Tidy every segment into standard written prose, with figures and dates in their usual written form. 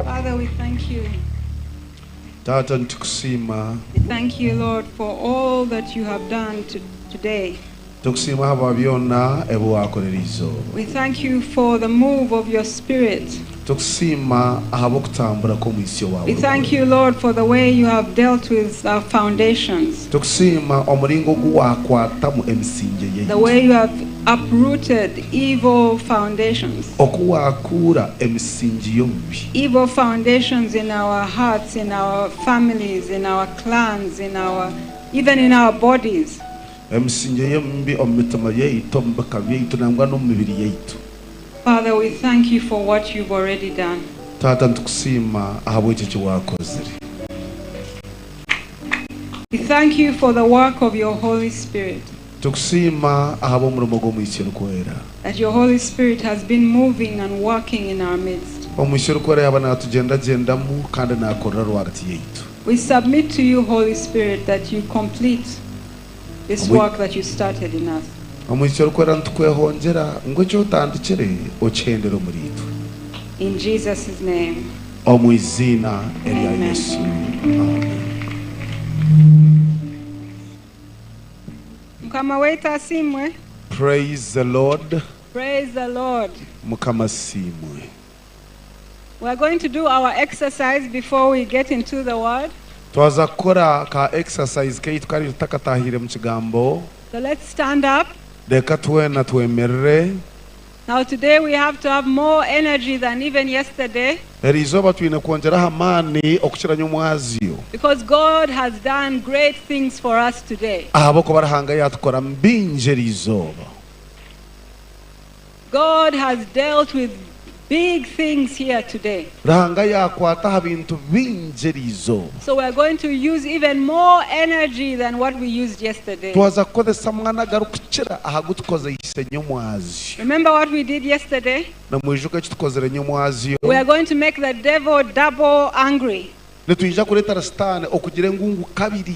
Father, we thank you. Taata nitukusiima. We thank you, Lord, for all that you have done today. Tukusiima ahabwa byona ebi waakorera eizooba. We thank you for the move of your Spirit. Tukusiima ahabw'okutambura kw'omwitsyo waawe We thank Orikwera. you, Lord, for the way you have dealt with our foundations. Tukusiima omuringo ogu waakwatamu emisingye The yaitu. way you have uprooted evil foundations. Oku waakuura emisingi y'obubi. Evil foundations in our hearts, in our families, in our clans, even in our bodies. Emisingye y'emibi omu mitima yaitu, omu bika byaitu, nangwa n'omu mibiri yaitu. Father, we thank you for what you've already done. Taata, nitukusiima ahabw'ekyo eki waakozire. We thank you for the work of your Holy Spirit. Nitukusiima ahabw'omurimo gw'Omwitsyo Orikwera. That your Holy Spirit has been moving and working in our midst. Omwitsyo Orikwera yaaba naatugyendagyendamu kandi naakorera rwagati yaitu. We submit to you, Holy Spirit, that you complete this work that you started in us. Omwitsyo Orikwera nitukwehongyera ngu eki otandikire okihendere omuriitwe. In Jesus' name. Omu iziina erya Amen. Yesu. Amen. Mukama waitu asiimwe. Praise the Lord. Praise the Lord. Mukama asiimwe. We are going to do our exercise before we get into the word. Twaza kukora ka exercise kaitu kari tutakatahire mu kigambo. So let's stand up. Reka twena twemerere. Now today we have to have more energy than even yesterday. Eri izooba twine kwongyeraho amaani okukira nyomwazyo. Because God has done great things for us today. Ahabw'okuba Ruhanga yaatukora bingi eri izooba. God has dealt with big things here today. Ruhanga yaakwata aha bintu bingi eri izooba. So we are going to use even more energy than what we used yesterday. Twaza kukozesa amaani agarikukira kukira aha gutukozeise nyomwazyo. Remember what we did yesterday? Namwijuka eki tukozire nyomwazyo? We are going to make the devil double angry. Nitwija kureetera Sitaane okugira engungu kabiri.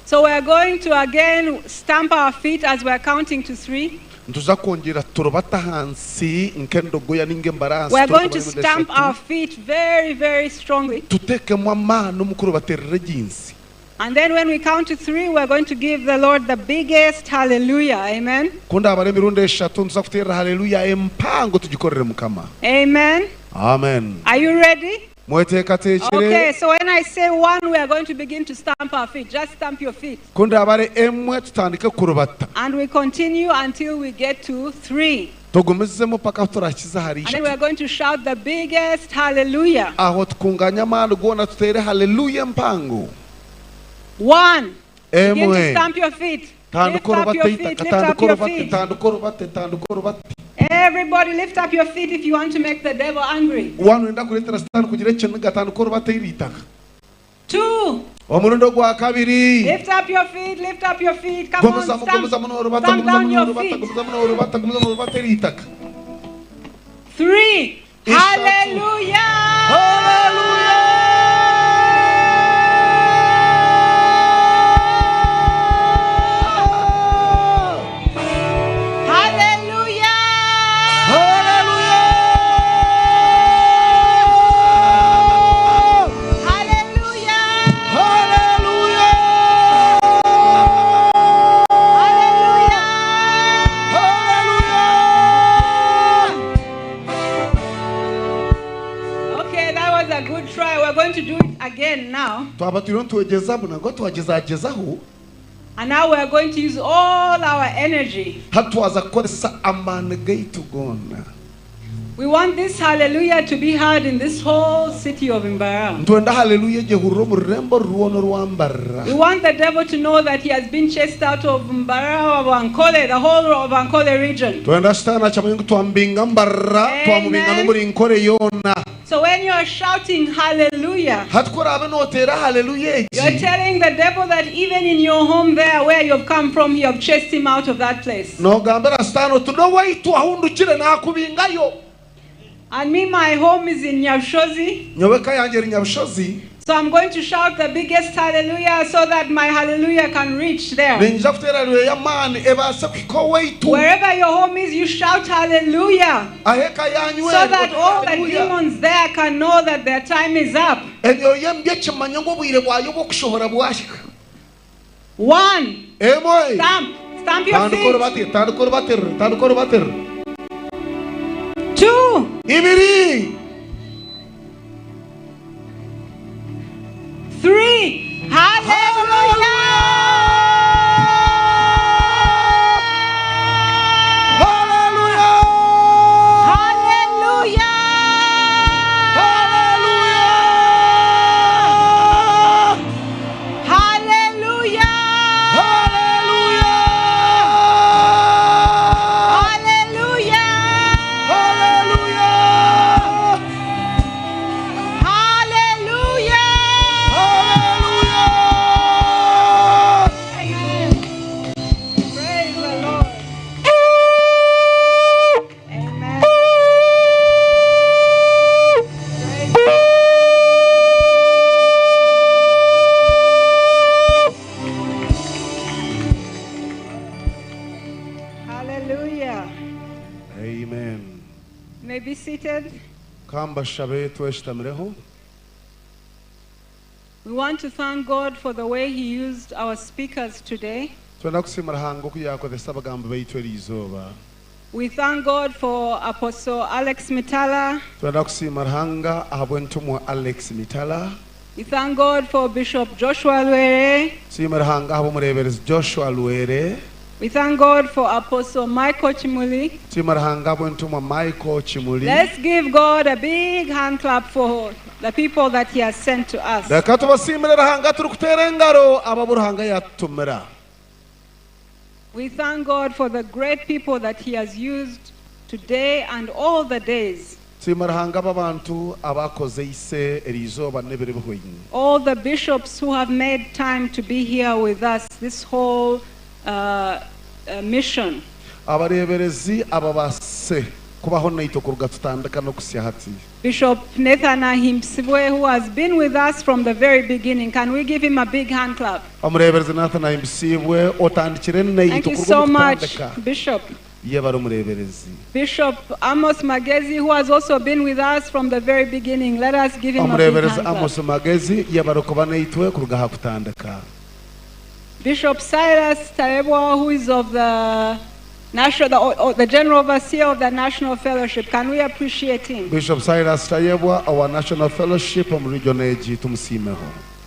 So we are going to again stamp our feet as we are counting to 3. Nituza kwongyera turubate ahansi nk'endogoya ninga embaraasi We are going to turikumara emirundi stamp eshatu. our feet very, very strongly. Tuteekemu amaani omu kurubatirira egi nsi. And then when we count to 3, we are going to give the Lord the biggest hallelujah. Amen. Ku ndaabara emirundi eshatu nituza kuteerera haleluya empango tugikorere Mukama. Amen. Amen. Are you ready? Mweteekateekire? Okay, so when I say 1, we are going to begin to stamp our feet. Just stamp your feet. Ku ndaabare emwe tutandike kurubata. And we continue until we get to 3. Tugumizemu paka turakiza ahari And then we ishatu. are going to shout the biggest hallelujah. Aho tukunganye amaani goona tuteere haleluya empango. 1. Begin to Emwe. stamp your feet. Lift Tandika up your orubate feet. eitaka, Lift up tandika your orubate, feet. tandika orubate, tandika orubate. Everybody lift up your feet if you want to make the devil angry. Wanoyenda kureetera Sitaane kugira ekiniga, tandika orubate eri eitaka. 2. Omurundi ogwa kabiri. Lift up your feet, lift up your feet. Come on, Gumizamu, stamp, gumizamu n'orubata, stamp gumizamu down your n'orubata, feet. gumizamu n'orubata, gumizamu n'orubata eri eitaka. 3. Ishatu. Hallelujah! Hallelujah! Hallelujah! Hallelujah! Hallelujah! Hallelujah! Hallelujah! Hallelujah! Okay, that was a good try. We're going to do it again now. Twaba turiho nitwegyezamu nangwa twagyezagezaho. And now we're going to use all our energy. Hati twaza kukoresa amaani gaitu goona. We want this hallelujah to be heard in this whole city of Mbarara. Nitwenda hallelujah egyehurire omu rurembo rwona orwa Mbarara. We want the devil to know that he has been chased out of Mbarara, of Ankole, the whole of Ankole region. Twenda Sitaane akimanye ngu twamubinga Mbarara, Amen. twamubinga n'omuri Nkore yoona. So when you are shouting hallelujah, Hati ku oraabe nooteera hallelujah you are egi, telling the devil that even in your home there where you have come from, you have chased him out of that place. noogambira Sitaane oti n'owaitu ahundukire naakubingayo. And me, my home is in Nyabushozi. Nyowe eka yangye eri Nyabushozi. So I'm going to shout the biggest hallelujah so that my hallelujah can reach there. Niinyija kuteera hallelujah y'amaani ebaase kuhika owaitu. Wherever your home is, you shout hallelujah. Aho eka yanyu So eri, that all the hallelujah. demons there can know that their time is up. Emyoyo emibi ekimanya ngu obwire bwayo bw'okushohora bwahika. 1. Emwe. Stamp. Stamp your Tandika feet. orubate, tandika orubaterere, tandika orubaterere. 2. Ibiri. 3. Hallelujah! Hallelujah! Hallelujah! Hallelujah! Hallelujah! Hallelujah! Hallelujah! Hallelujah! Hallelujah! Hallelujah! Amen. Praise the Lord. Amen. Praise Hallelujah. Amen. You may be seated. Kambashabe tweshitamireho. We want to thank God for the way He used our speakers today. Twenda kusiima Ruhanga oku yakozesa abagambi baitu eri izooba. We thank God for Apostle Alex Mitala. Twenda kusiima Ruhanga ahabw'entumwa Alex Mitala. We thank God for Bishop Joshua Lwere. Siima Ruhanga ahabw'omureeberezi Joshua Lwere. We thank God for Apostle Michael Chimuli. Siima Ruhanga ahabw'entumwa Michael Chimuli. Let's give God a big hand clap for the people that He has sent to us. Reka tubasiimire Ruhanga turikuteera engaro ababu Ruhanga yatutumira. We thank God for the great people that He has used today and all the days. Siima Ruhanga b'abantu abakozeise eri izooba n'ebiro bihwaine. All the bishops who have made time to be here with us this whole mission. Abareeberezi ababaasize kubaho naitwe kuruga tutandika n'okuhitsya hati. Bishop Nathan Ahimbisibwe, who has been with us from the very beginning. Can we give him a big hand clap? Omureeberezi Nathan Ahimbisibwe otandikire Thank naitwe you kuruga so omu much, kutandika. Bishop. Yebare omureeberezi. Bishop Amos Magezi, who has also been with us from the very beginning. Let us give him a big Omureeberezi hand clap. Amos Magezi yebare kuba naitwe kuruga aha kutandika. Bishop Silas Tayebwa, who is of the National, the General Overseer of the National Fellowship. Can we appreciate him? Bishop Silas Tayebwa, our National Fellowship omu region egi tumusiimeho.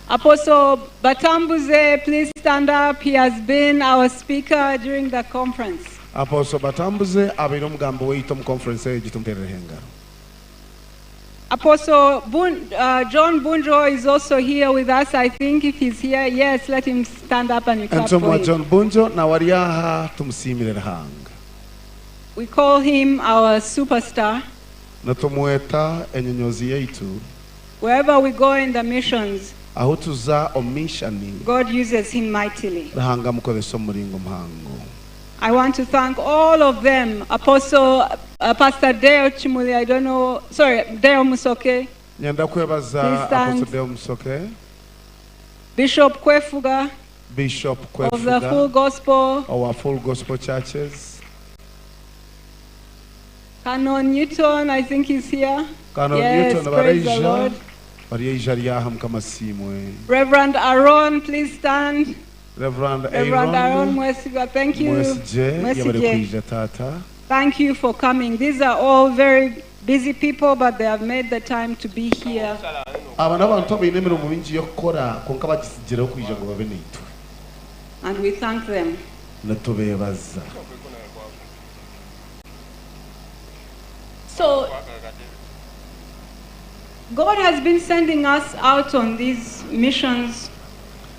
Apostle Batambuze, please stand up. He has been our speaker during the conference. Apostle Batambuze abaire omugambi waitu omu conference egi tumuteerereho engaro. Apostle John Bunjo is also here with us. I think if he's here, yes, let him stand up and we clap for Entumwa him. John Bunjo nawe ari aha tumusiimire Ruhanga. We call him our superstar. Nitumweta enyonyozi yaitu. Wherever we go in the missions, Ahu tuza omu mishani, God uses him mightily. Ruhanga amukozesa omu muringo muhango. I want to thank all of them. Apostle, Pastor Deo Chimuli, I don't know, sorry, Deo Musoke. Nyenda kwebaza Please stand. Apostle Deo Musoke. Bishop Kwefuga. Bishop Of the Kwefuga. Full Gospel. Our Full Gospel Churches. Canon Newton, I think he's here. Canon Yes, Newton, praise the Baraija. Lord. Baryaija ari aha Mukama asiimwe. Reverend Aaron, please stand. Reverend Reverend Aaron Aaron Mwesiga, thank you. Mwesigye, Mwesigye. yabari kwija tata. Thank you for coming. These are all very busy people, but they have made the time to be here. Aba n'abantu abaine emirimo mingi y'okukora kwonka bagisigireho kwija ngu babe naitwe. And we thank them. Nitubeebaza. So, God has been sending us out on these missions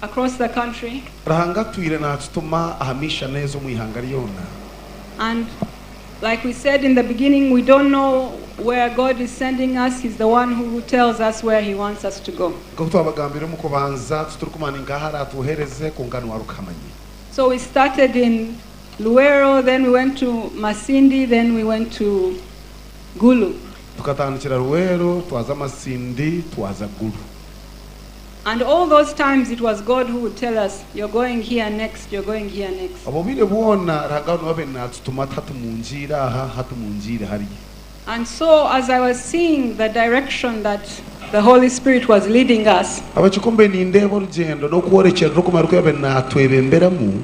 across the country. Ruhanga atwire naatutuma aha mission ezo omu ihanga ryona. And like we said in the beginning, we don't know where God is sending us. He's the one who tells us where he wants us to go. Nk'oku twabagambire omu kubanza, titurikumanya nkaha araatuhereze, kwonka niwe arikuhamanya. So we started in Luwero, then we went to Masindi, then we went to Gulu. Tukatandikira Luwero, twaza Masindi, twaza Gulu. And all those times it was God who would tell us, you're going here next, you're going here next. Obwo bwire bwona Ruhanga niwe abaire naatutuma ati hati mungiire aha, hati mungiire hariya. And so as I was seeing the direction that the Holy Spirit was leading us, Ahabw'ekyo mbe nindeeba orugyendo n'okworekyerera oku Mariko yaabaire naatwebemberamu,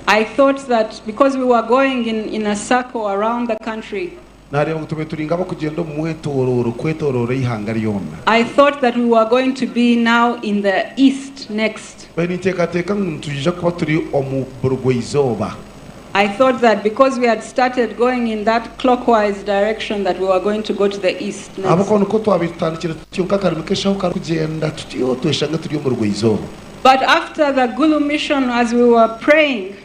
I thought that because we were going in a circle around the country, naareeba ngu tubaire turi nk'abarikugyenda omu mwetoorooro kwetooroora eihanga ryona. I thought that we were going to be now in the east next. Mbaire ninteekateeka ngu nitwija kuba turi omu burugwa-izooba. I thought that because we had started going in that clockwise direction that we were going to go to the east next. Ahabw'okuba nikwo twabaire tutandikire tutyo nk'akarimi k'eshaho karikugyenda tutyo tweshanga turi omu burugwa-izooba. But after the Gulu mission, as we were praying,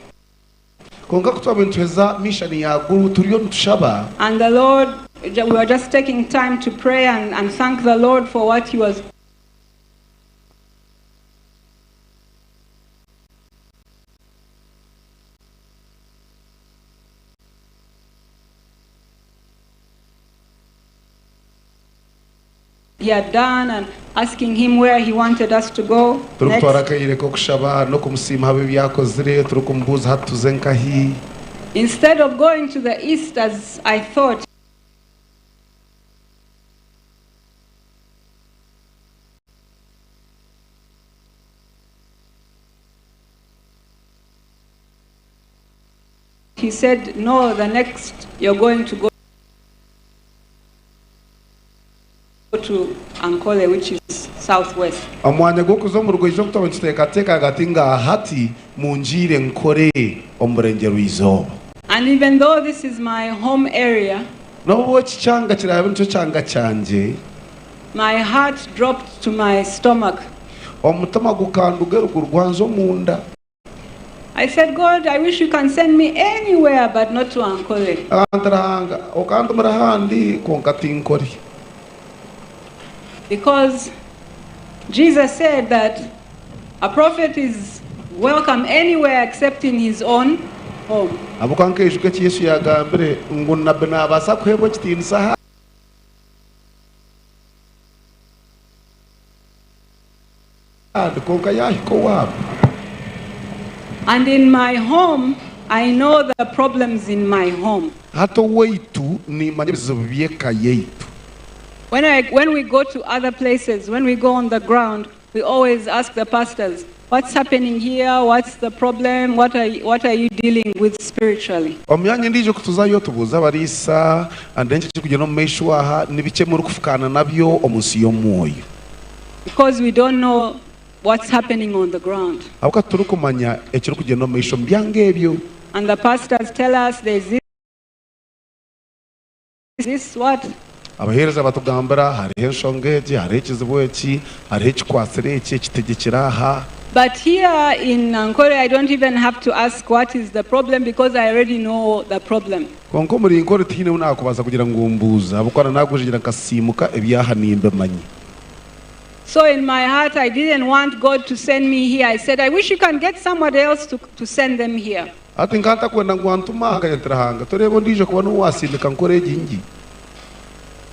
Kwonka ku twabaire nituheza mission ya Gulu turiyo nitushaba, and the Lord, we were just taking time to pray and thank the Lord for what he was he had done and asking him where he wanted us to go. Turikutwara Next. akaire k'okushaba n'okumusiima ahabw'ebi yakozire, turikumubuuza hati tuze nkahi. Instead of going to the east as I thought, he said, no, the next you're going to go to Ankole, which is southwest. Omwanya gw'okuza omu rugweijo oku twaba nituteekateeka hagati nga hati mungiire nkore omu burengyerwa-izooba. And even though this is my home area, N'obu eki kyanga kiraabe nikyo kyanga kyangye, my heart dropped to my stomach. Omutima gukanduga eruguru gwanza omunda. I said, God, I wish you can send me anywhere but not to Ankole. Abantu Ruhanga, okantumira ahandi kwonka tinkore. Because Jesus said that a prophet is welcome anywhere except in his own. home. Ahabw'okuba nkaijuka eki Yesu yaagambire ngu nabi naabaasa kuheebwa ekitiinisa ahandi, kwonka yaahika owaabo. And in my home, I know the problems in my home. Hati owaitu nimmanya ebizibu by'eka yaitu. When, I, when we go to other places, when we go on the ground, we always ask the pastors, What's happening here? What's the problem? What are you dealing with spiritually? Omu myanya endiijo ku tuzayo tubuuza abariisa, N'enki ekirikugyenda omu maisho aha? Ni biki ebi murikufukaana nabyo omu nsi y'omwoyo? Because we don't know what's happening on the ground. Ahabw'okuba titurikumanya ekirikugyenda omu maisho omu byanga ebyo. And the pastors tell us there's this, what? Abaheereza batugambira hariho enshonga egi, hariho ekizibu eki, hariho ekikwatsire eki, ekitegyekire aha. But here in Ankole, I don't even have to ask what is the problem because I already know the problem. Kwonka omuri Nkore tihaine ou naakubaasa kugira ngu mbuuze ahabw'okuba na naagujigira nkasiimuka eby'aha nimbimanya. So in my heart, I didn't want God to send me here. I said, I wish you can get somebody else to send them here. Hati nkaba ntakwenda ngu antume aha nkagira nti Ruhanga toreeba ondiijo kuba niwe waasindika Nkore egi ngi.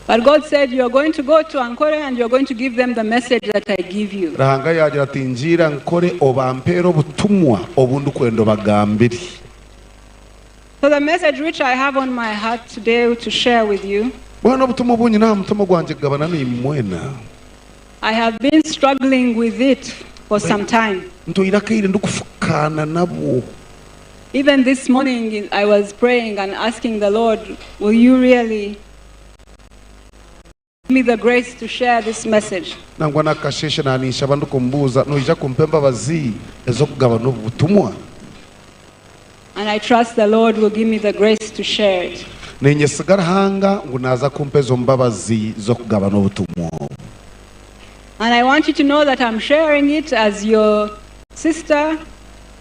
But God said, You are going to go to Ankole and you are going to give them the message that I give you. Ruhanga yaagira ati, Ngiira Nkore obampeere obutumwa obu ndikwenda obagambire. So the message which I have on my heart today to share with you, Mbwenu obutumwa obu nyine aha mutima gwangye kugabana naimwe mwena, I have been struggling with it for some time. ntwaire akaire ndikufukaana nabwo. Even this morning, I was praying and asking the Lord, Will you really give me the grace to share this message? Nangwa n'aka kasheeshe naaninshaba ndikumubuuza, Noija kumpa embabazi ez'okugabana obu butumwa? And I trust the Lord will give me the grace to share it. Niinyesiga Ruhanga ngu naaza kumpa ezo mbabazi z'okugabana obutumwa obu. And I want you to know that I'm sharing it as your sister,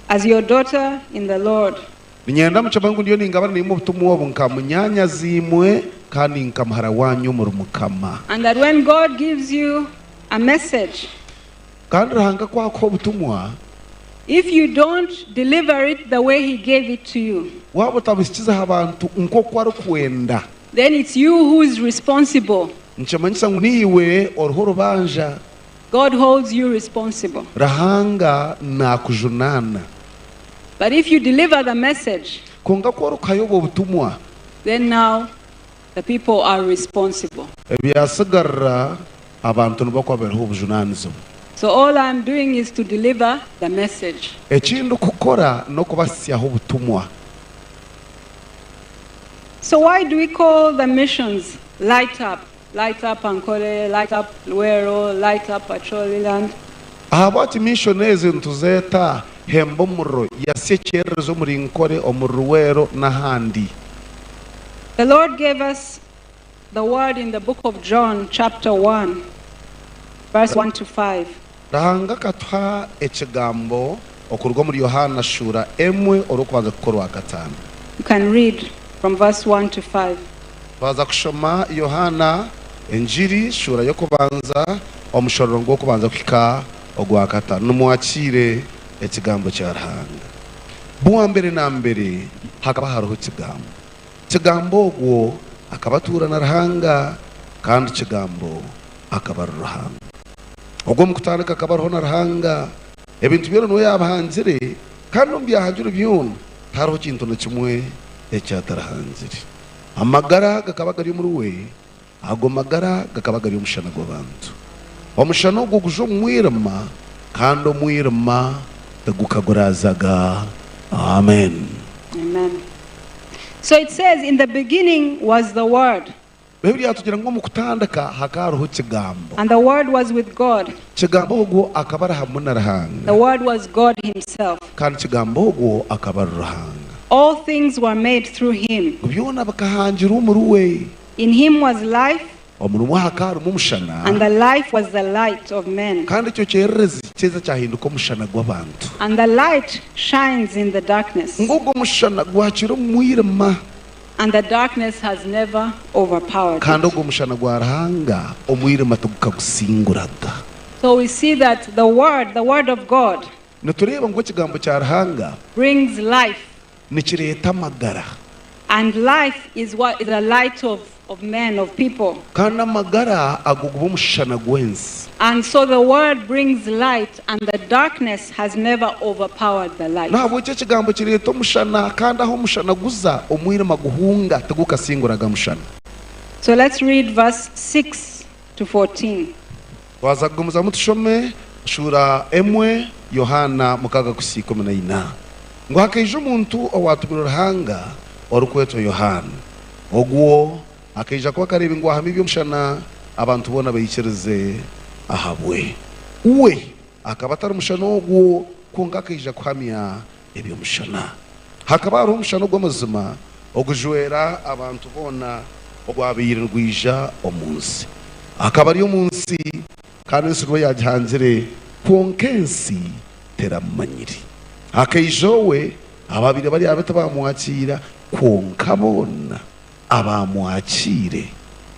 as your daughter in the Lord. Niinyenda mukimanye ngu ndiyo ningabana naimwe obutumwa obu nka munyaanyazi-imwe kandi nka muhara waanyu omuri Mukama. And that when God gives you a message, Kandi Ruhanga ku akuha obutumwa, if you don't deliver it the way He gave it to you, waaba otabuhikize aha bantu nk'oku arikwenda, then it's you who is responsible. Nikimanyisa ngu niiwe oriho orubanja. God holds you responsible. Ruhanga naakujunaana. But if you deliver the message, Kwonka ku orikuhayo obwo butumwa, then now the people are responsible. Ebyatsigarira abantu nibo kuba bariho obujunaanizibwa. So all I'm doing is to deliver the message. Eki ndikukora n'okubahitsyaho obutumwa. So why do we call the missions Light Up? Light Up Ankole, Light Up Luwero, Light Up Acholiland. Ahabwaki mishoni ezi nituzeeta Hemba Omuriro, Yasya Ekyererezi omuri Nkore, omuri Luweero n'ahandi? The Lord gave us the word in the book of John, chapter 1, verse 1 to 5. Ruhanga akatuha ekigambo okuruga omuri Yohaana shuura emwe orw'okubanza kuhika orwakataano. You can read from verse 1 to 5. Twaza kushoma Yohaana Engiri shuura y'okubanza omushororongo gw'okubanza kuhika ogwakataano. Nimwakiire ekigambo kya Ruhanga. Bwa mbere na mbere hakaba hariho Kigambo. Kigambo ogwo akaba atuura na Ruhanga, kandi Kigambo akaba ari Ruhanga. Ogwo omu kutandika akaba ariho na Ruhanga. Ebintu byona niwe yaabihangire, kandi omu byahangirwe byona tihariho kintu na kimwe eki atarahangire. Amagara gakaba gari omuri we, ago magara gakaba gari omushana gw'abantu. Omushana ogwo gujwa omu mwirima, kandi omwirima tigukaguraazaga. Amen. Amen. So it says, In the beginning was the Word. Baibuli yaatugira ngu omu kutandika hakaba hariho Kigambo. And the Word was with God. Kigambo ogwo akaba ari hamwe na Ruhanga. The Word was God Himself. Kandi Kigambo ogwo akaba ari Ruhanga. All things were made through Him. Ngu byona bikahangirwa omuri We. In Him was life. Omuri We hakaba harimu omushana. And the life was the light of men. Kandi ekyo kyererezi kyeija kyahinduka omushana gw'abantu. And the light shines in the darkness. Ngu ogwo mushana gwakira omu mwirima. And the darkness has never overpowered Kandi it. ogwo mushana gwa Ruhanga omwirima tigukagusinguraga. So we see that the Word, the Word of God, Nitureeba ngu Ekigambo kya Ruhanga brings life. Nikireeta amagara. And life is what is the light of, of men, of people. Kandi amagara ago guba omushana gw'ensi. And so the word brings light, and the darkness has never overpowered the light. Nahabwekyo ekigambo kireeta omushana, kandi ahu omushana guza, omwirima guhunga, tigukasinguraga mushana. So let's read verse 6 to 14. Twaza kugumizamu tushome shuura emwe Yohaana 6:14. Ngu hakaija omuntu owaatumirwe Ruhanga orikwetwa Yohaana. Ogwo akaija kuba kareebi ngu ahamye eby'omushana, abantu boona baikirize ahabwe. We akaba atari mushana ogwo, kwonka akaija kuhamya eby'omushana. Hakaba hariho omushana ogw'amazima ogujwera abantu boona ogwabaire nigwija omu nsi. Akaba ari omu nsi, kandi ensi niwe yaagihangire, kwonka ensi teramumanyire. Akaija owe, abaabaire bari abe tibaamwakiira, kwonka boona abaamwakiire,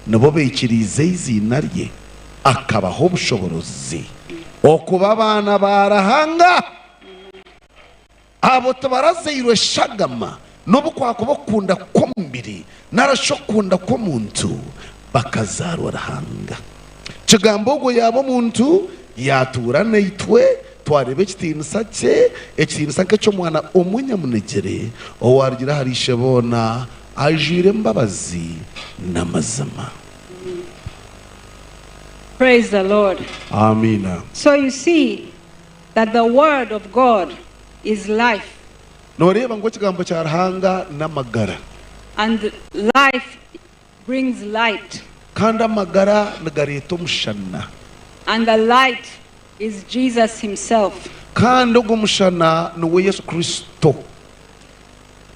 nibo baikiriize eiziina rye, akabaha obushoboorozi okuba abaana ba Ruhanga. Abo tibarazairwe shagama, n'obu kwakuba okukunda kw'omubiri, nari shi okukunda kw'omuntu, bakazaarwa Ruhanga. Kigambo ogwo yaaba omuntu, yaatuura naitwe, twareeba ekitiinisa kye, ekitiinisa nk'eky'Omwana omwe nyamunegyere, owaarugire ahari Isheboona, ajwire embabazi n'amazima. Praise the Lord. Amiina. So you see that the word of God is life. Nooreeba ngu Ekigambo kya Ruhanga n'amagara. And life brings light. Kandi amagara nigareeta omushana. And the light is Jesus himself. Kandi ogwo mushana niwe Yesu Kristo.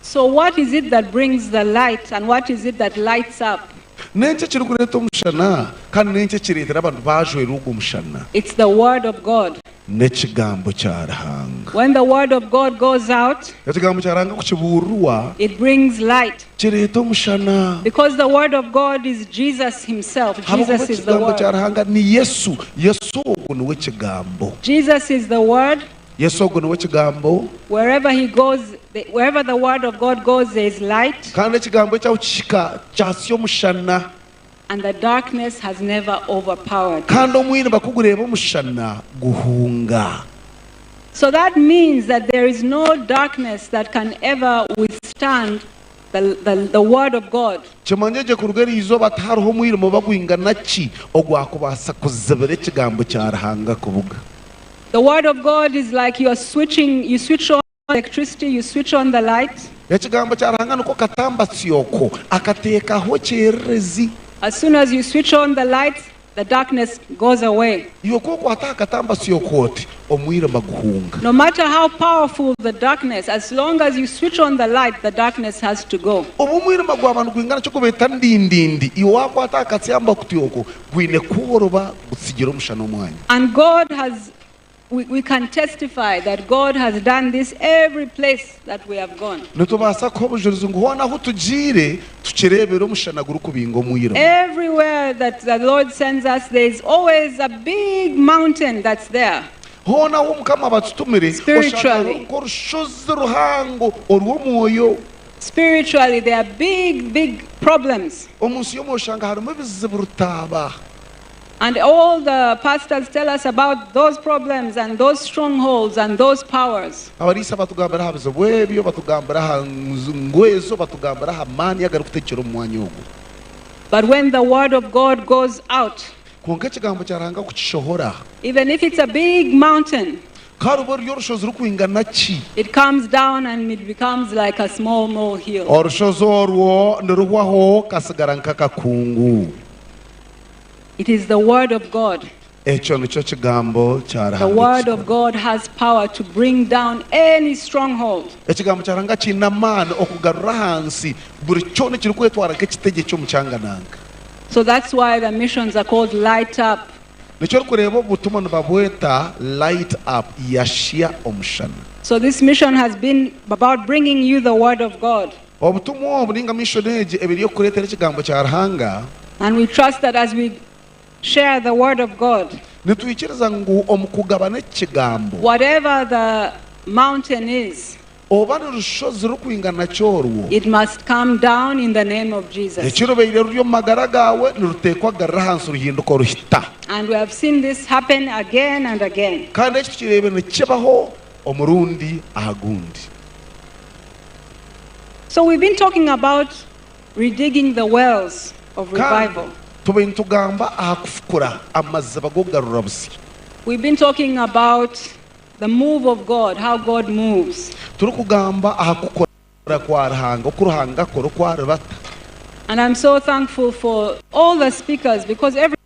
So what is it that brings the light and what is it that lights up? N'enki ekirikureeta omushana kandi n'enki ekireetera abantu baajwerwa ogwo mushana? It's the word of God. N'ekigambo kya Ruhanga. When the word of God goes out, Ekigambo kya Ruhanga ku kibuurirwa, it brings light. Kireeta omushana. Because the word of God is Jesus himself. Ahabw'okuba Jesus is the ekigambo kya word. Ruhanga ni Yesu. Yesu ogwo niwe Kigambo. Jesus is the word. Yesu ogwo niwe Kigambo. Wherever he goes, the, wherever the word of God goes, there is light. Kandi Ekigambo eki ahu kihika, kyatsya omushana. And the darkness has never overpowered. Kandi omwirima ku gureeba omushana, guhunga. So that means that there is no darkness that can ever withstand the, the, the word of God. Kimanye gye kuruga eri izooba tihariho omwirima oba gwingana ki ogwakubaasa kuzibira Ekigambo kya Ruhanga kubuga. The word of God is like you are switching, you switch on electricity, you switch on the light. Ekigambo kya Ruhanga niko katambatsyo akateekaho ekyererezi. As soon as you switch on the light, the darkness goes away. Iwe ku okwata aha katambatsyo oti, omwirima guhunga. No matter how powerful the darkness, as long as you switch on the light, the darkness has to go. Obu omwirima gwaba nigwingana ki okubeeta ndindindi, iwe waakwata aha katsyambakutyoko, gwine kworoba gutsigire omushana omwanya. And God has, we, we can testify that God has done this every place that we have gone. Nitubaasa kuha obujurizi ngu hoona ahu tugiire, tukireebire omushana gurikubinga omwirima. Everywhere that the Lord sends us, there is always a big mountain that's there. Hoona ahu Mukama abatutumire, oshanga hariho Spiritually. nk'orushozi ruhango orw'omwoyo. Spiritually, there are big, big problems. Omu nsi y'omwoyo oshanga harimu ebizibu rutaaba. And all the pastors tell us about those problems and those strongholds and those powers. Abariisa batugambira aha bizibu ebyo, batugambira aha ngu ezo, batugambira aha maani agarikutekyera omu mwanya ogwo. But when the word of God goes out, Kwonka ekigambo kya Ruhanga ku kishohora, even if it's a big mountain, ka rube ruri orushozi rurikwingana ki, it comes down and it becomes like a small molehill. Orushozi orwo niruhwaho kasigara nk'akakungu. It is the word of God. Ekyo nikyo kigambo kya The Ruhanga word of ekikora. God has power to bring down any stronghold. Ekigambo kya Ruhanga kiine amaani okugarura ahansi buri kyona ekirikwetwara nk'ekitegyeki omu kyangananka. So that's why the missions are called Light Up. Nikyo orikureeba obu butumwa nibabweta Light Up, Yashya Omushana. So this mission has been about bringing you the word of God. Obutumwa obu ninga mission egi ebiri ey'okukureetera ekigambo kya Ruhanga. And we trust that as we share the word of God. Nitwikiriza ngu omu kugabana eki kigambo. Whatever the mountain is. Oba nirushozi rukwingana ki orwo. It must come down in the name of Jesus. Eki rubaire ruri omu magara gaawe niruteekwa kugarura ahansi ruhinduka oruhita. And we have seen this happen again and again. Kandi eki tukireebire nikibaho omurundi aha gundi. So we've been talking about redigging the wells of Kandi revival. tubaire nitugamba aha kufukura amaziba g'okugarura busya. We've been talking about the move of God, how God moves. Turikugamba aha kukora kwa Ruhanga, oku Ruhanga akora, oku aribata. And I'm so thankful for all the speakers because every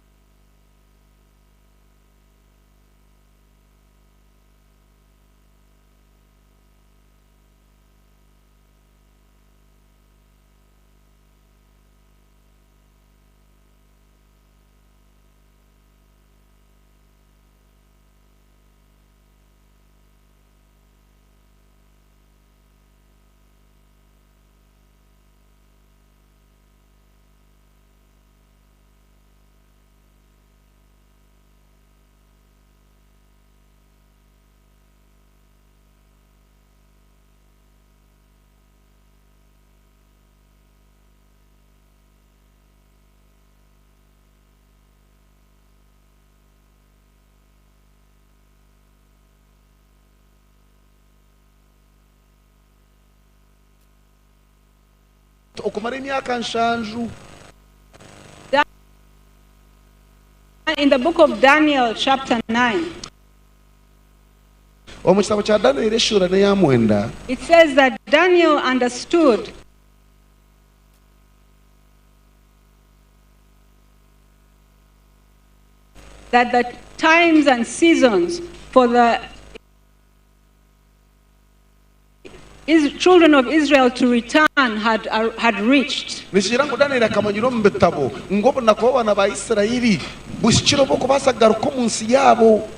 Okumara emyaka nshanju. In the book of Daniel, chapter 9, Omu kitabo kya Danieli eshuura n'eya mwenda. It says that Daniel understood that the times and seasons for the children of Israel to return had reached. Nikigira ngu Danieli akamanyira omu bitabo ngu obunaku bw'abaana ba Isiraeli buhikire obw'okubaasa kugaruka omu nsi yaabo.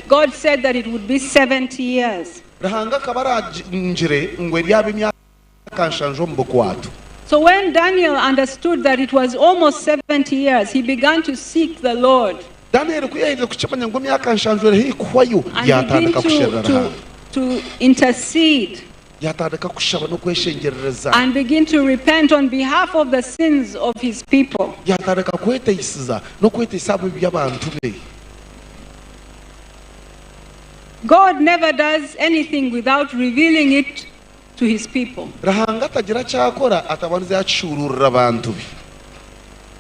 God said that it would be 70 years. Ruhanga akaba arangire ngu eryaba emyaka nshanju omu bukwato. So when Daniel understood that it was almost 70 years, he began to seek the Lord. Danieli ku yaaherize kukimanya ngu emyaka nshanju eri haihi kuhwayo, And begin yaatandika kusherura Ruhanga. to intercede. Yaatandika kushaba n'okweshengyerereza. And begin to repent on behalf of the sins of his people. Yaatandika kweteisiza n'okweteisa ahabw'ebibi by'abantu be. God never does anything without revealing it to his people. Ruhanga tagira eki akora atabandize yakishuuruurira abantu be.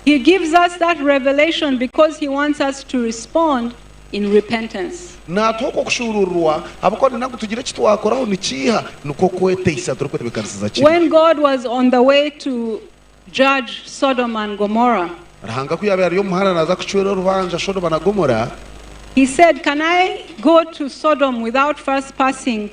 He gives us that revelation because he wants us to respond in repentance. Naatuha okwo kushuuruurirwa ahabw'okuba nayenda ngu tugire eki twakoraho nikiiha nikwo kweteisa turikwetebeekanisiza kimwe. When God was on the way to judge Sodom and Gomorrah, Ruhanga ku yaabaire ari omu muhanda naaza kucwera orubanja Sodoma na Gomora, he said, Can I go to Sodom without first passing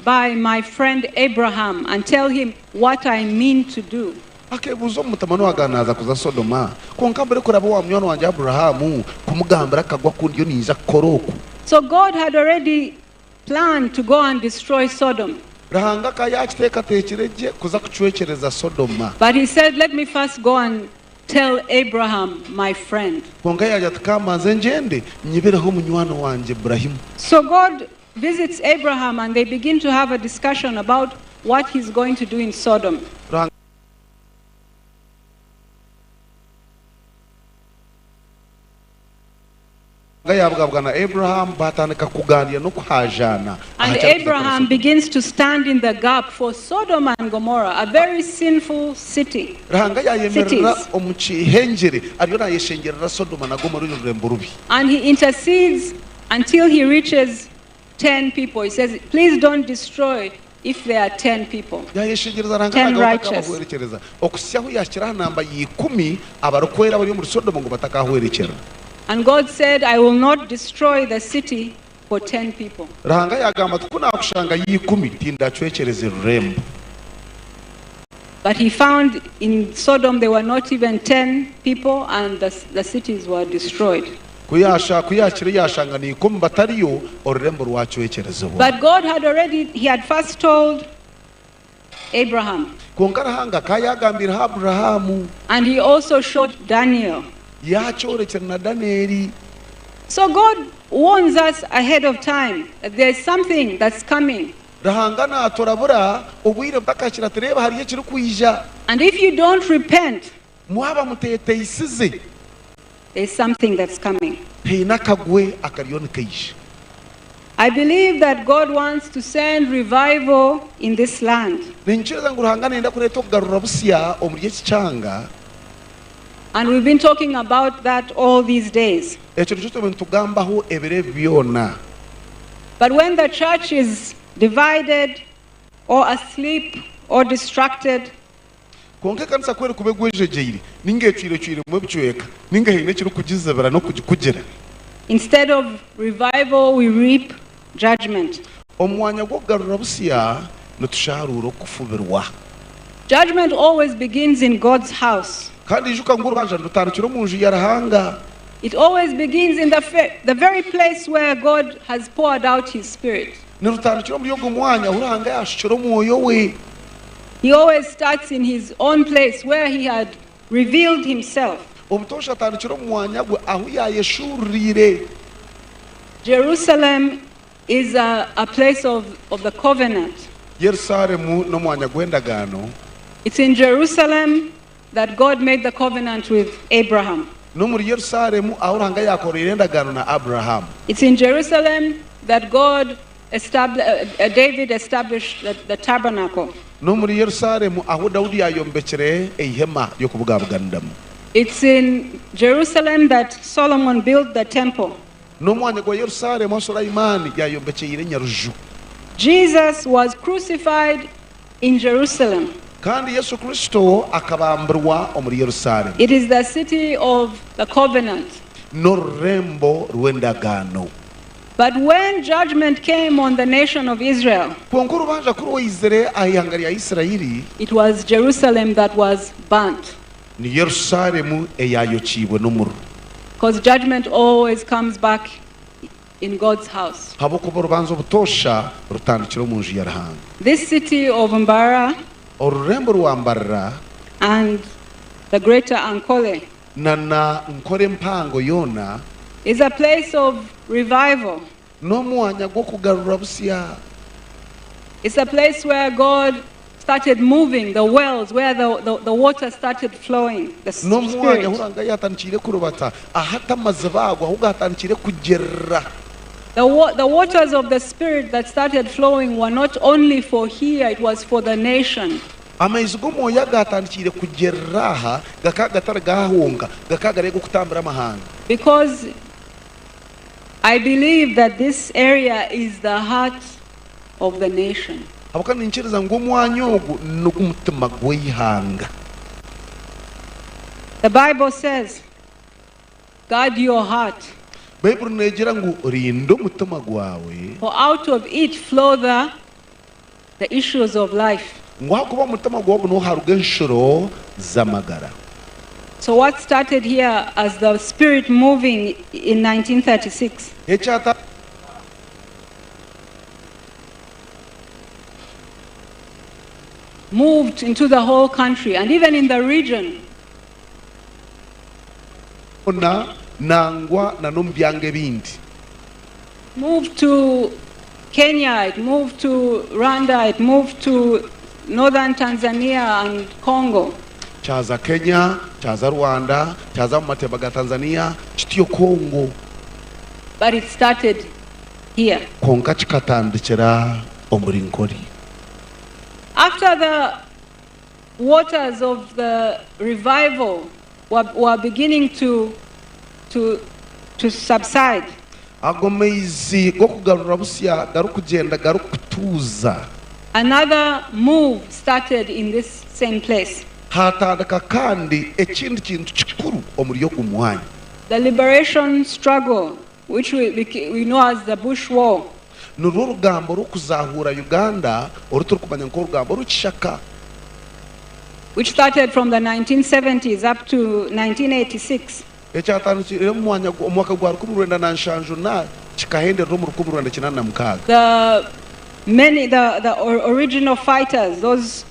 by my friend Abraham and tell him what I mean to do? Akeebuuza omu mutima n'owagira naaza kuza Sodoma, kwonka mbure kuraba owa munywani wangye Abrahamu kumugambira akagwa aku ndiyo niinyija kukora oku. So God had already planned to go and destroy Sodom. Ruhanga akaba yaakiteekateekire gye kuza kucwekyereza Sodoma. But he said, Let me first go and tell Abraham, my friend. Kwonka yaagira ati, Ka mbanze ngyende nyibireho munywani wangye Iburahimu. So God visits Abraham and they begin to have a discussion about what he's going to do in Sodom. Ruhanga yaabugabwa na Abrahamu baatandika kugaaniira n'okuhaajaana aha And ki arikuza kukora Abraham Sodoma. begins to stand in the gap for Sodom and Gomorrah, a very sinful city. Ruhanga yaayemerera Cities. omu kihengyere ariyo naayeshengyerera Sodoma na Gomora oru rurembo rubi. And he intercedes until he reaches 10 people. He says, Please don't destroy if there are 10 people. Yaayeshengyereza Ruhanga 10 nagamba righteous. atakabahwerekyereza okuhitsya ahu yaahikire aha namba ya ikumi abarikwera abari omuri Sodoma ngu batakahwerekyerera. And God said, I will not destroy the city for 10 people. Ruhanga yaagamba ati, Ku naakushanga ya ikumi, tindacwekyereza rurembo. But he found in Sodom there were not even 10 people and the cities were destroyed. Ku yaakire yaashanga ni ikumi batariyo, orurembo rwacwekyerezibwa. But God had already, he had first told Abraham. Kwonka Ruhanga akaba yaagambiireho Abrahamu. And he also showed Daniel. Yaakyorekyera na Danieli. So God warns us ahead of time that there's something that's coming. Ruhanga naaturabura obwire butakahikire ati, Reeba hariyo ekirikwija. And if you don't repent, Mwaba muteeteisize, there's something that's coming. Haine akagwe akariyo nikaija. I believe that God wants to send revival in this land. Niinyikiriza ngu Ruhanga naayenda kureeta okugarura busya omuri eki kyanga. And we've been talking about that all these days. Ekyo nikyo tubaire nitugambaho ebiro ebi byona. But when the church is divided or asleep or distracted, Kwonka ekanisa ku erikuba egwejegyeire, nainga ecwirecwiremu ebicweka, nainga haine ekirikugizibira n'okugikugira. Instead of revival we reap judgment. Omu mwanya gw'okugarura busya, nitusharuura okufubirwa. Judgment always begins in God's house. Kandi ijuka ngu orubanja nirutandikira omu nju ya Ruhanga. It always begins in the the very place where God has poured out his spirit. Nirutandikira omuri ogwo mwanya ahu Ruhanga yaashukire omwoyo we. He always starts in his own place where he had revealed himself. Obutoosha atandikira omu mwanya gwe ahu yaayeshuururiire. Jerusalem is a a place of of the covenant. Yerusaalemu n'omwanya gw'endagaano. It's in Jerusalem that God made the covenant with Abraham. N'omuri Yerusaalemu ahu Ruhanga yaakoreire endagaano na Abrahamu. It's in Jerusalem that God David established the, the tabernacle. N'omuri Yerusaalemu ahu Daudi yaayombekire eihema ry'okubugabuganiramu. It's in Jerusalem that Solomon built the temple. N'omwanya gwa Yerusaalemu ahu Sulaimaani yaayombekyeire Nyaruju. Jesus was crucified in Jerusalem. Kandi Yesu Kristo akabambirwa omuri Yerusaalemu. It is the city of the covenant. N'orurembo rw'endagaano. But when judgment came on the nation of Israel. Kwonka orubanja ku rwaizire aha ihanga rya Isiraeli. It was Jerusalem that was burnt. Ni Yerusaalemu eyaayokiibwe n'omuriro. Because judgment always comes back in God's house. Ahabw'okuba orubanja obutoosha rutandikira omu nju ya Ruhanga. This city of Mbarara. Orurembo rwa Mbarara. And the greater Ankole. Na na Nkore empango yoona. Is a place of revival. N'omwanya gw'okugarura busya. It's a place where God started moving, the wells, where the, the, the water started flowing, the N'omwanya spirit. ahu Ruhanga yaatandikiire kurubata, ahati amaziba ago ahu gaatandikiire kugyerera. The, wa- the waters of the spirit that started flowing were not only for here, it was for the nation. Amaizi g'omwoyo agaatandikiire kugyerera aha gakaba gatari g'aha honka, gakaba gari ag'okutambira amahanga. Because I believe that this area is the heart of the nation. Ahabw'okuba niinyikiriza ngu omwanya ogu n'ogw'omutima gw'eihanga. The Bible says, Guard your heart. Baiburi neegira ngu rinda omutima gwawe. For out of it flow the the issues of life. Ngu ahakuba omu mutima gwawe ogu niho haruga enshuro z'amagara. So what started here as the spirit moving in 1936. Ekyata. Moved into the whole country and even in the region. Hoona nangwa na n'omu byanga ebindi. Moved to Kenya, it moved to Rwanda, it moved to northern Tanzania and Congo. Kyaza Kenya, kyaza Rwanda, kyaza omu matemba ga Tanzania, kityo Congo. But it started here. Kwonka kikatandikira omuri Nkore. After the waters of the revival were, were beginning to, to, to subside. Ago maizi g'okugarura busya garikugyenda garikutuuza. Another move started in this same place. Haatandika kandi ekindi kintu kikuru omuri ogu mwanya. The liberation struggle, which we, we know as the Bush War. Nirwo rugamba rw'okuzahuura Uganda oru turikumanya nk'orugamba rw'ekishaka. Which started from the 1970s up to 1986. Ekyatandikire omu mwanya omu mwaka gwa rukumi rwenda na nshanju na kikahenderera omu rukumi rwenda kinaana na mukaaga. The many the, the original fighters, those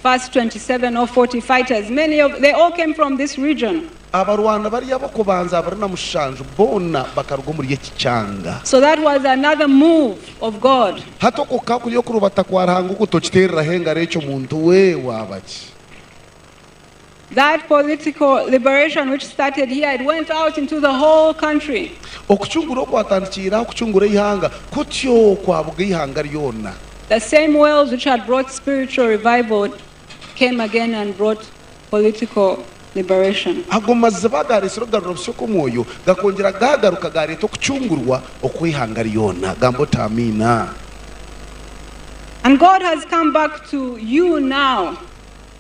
first 27 or 40 fighters, many of they all came from this region. Abarwana bari ab'okubanza 27 boona bakaruga omuri eki kyanga. So that was another move of God. Hati okwo kukaba kuri okurubata kwa Ruhanga oku tokiteereraho engaro ekyo muntu we waaba ki? That political liberation which started here, it went out into the whole country. Okucungura okwatandikiire aha kucungura eihanga kutyo kwabuga eihanga ryona. The same wells which had brought spiritual revival came again and brought political liberation. Ago maziba agaareetsire okugarura busya okw'omwoyo gakongyera gaagaruka gaareeta okucungurwa okw'eihanga ryona. Gamba oti, Amiina. And God has come back to you now.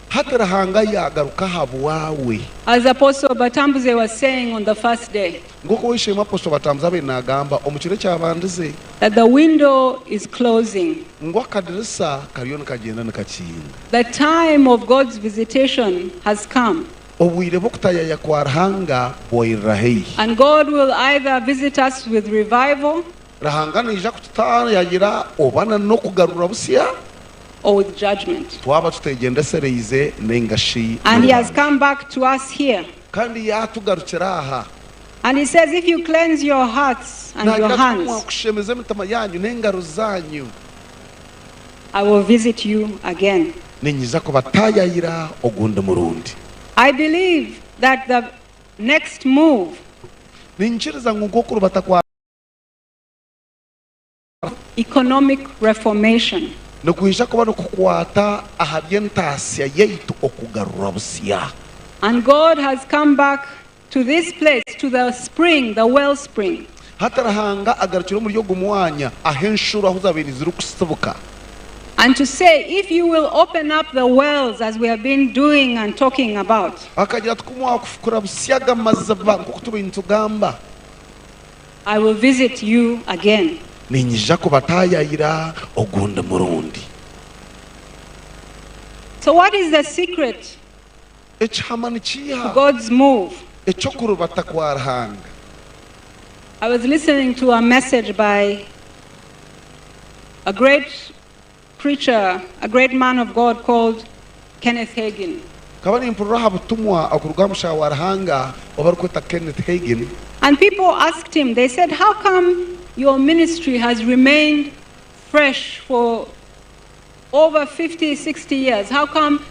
Hati Ruhanga yaagaruka aha bwawe. As Apostle Batambuze was saying on the first day. Nk'oku ow'eishe-emwe Apostle Batambuze abaire naagamba omu kiro ekyabandize. That the window is closing. Ngu akadirisa kariyo nikagyenda nikakinga. The time of God's visitation has come. Obwire bw'okutayaya kwa Ruhanga bwairira haihi. And God will either visit us with revival. Ruhanga naija kututayayira oba na n'okugarura busya. Or with judgment. Twaba tutegyendesereize nainga shi And he has n'orubanja. come back to us here. Kandi yaatugarukira aha. And he says, If you cleanse your hearts and your Naagira ati, Ku hands, mwakushemeza emitima yaanyu n'engaro zaanyu. I will visit you again. Niinyija kubataayayira ogundi murundi. I believe that the next move. Niinyikiriza ngu nk'okurubata kwa. Economic reformation. Nikwija kuba nikukwata aha by'entaasya yaitu okugarurwa busya. And God has come back to this place, to the spring, the wellspring. Hati Ruhanga agarukire omuri ogu mwanya ahu enshuro ahu zabaire zirikusibuka. And to say, if you will open up the wells as we have been doing and talking about. Akagira ati, Ku mwakufukura busya aga maziba nk'oku tubaire nitugamba. I will visit you again. Niinyija kubataayaayira ogundi murundi. So what is the secret Ekihama to nikiiha God's move? Eky'okurubata kwa Ruhanga? I was listening to a message by a great preacher, a great man of God called Kenneth Hagin. Nkaba nimpurira aha butumwa okuruga aha mushaija wa Ruhanga ou barikweta Kenneth Hagin. And people asked him, they said, how come your ministry has remained fresh for over 50, 60 years? How come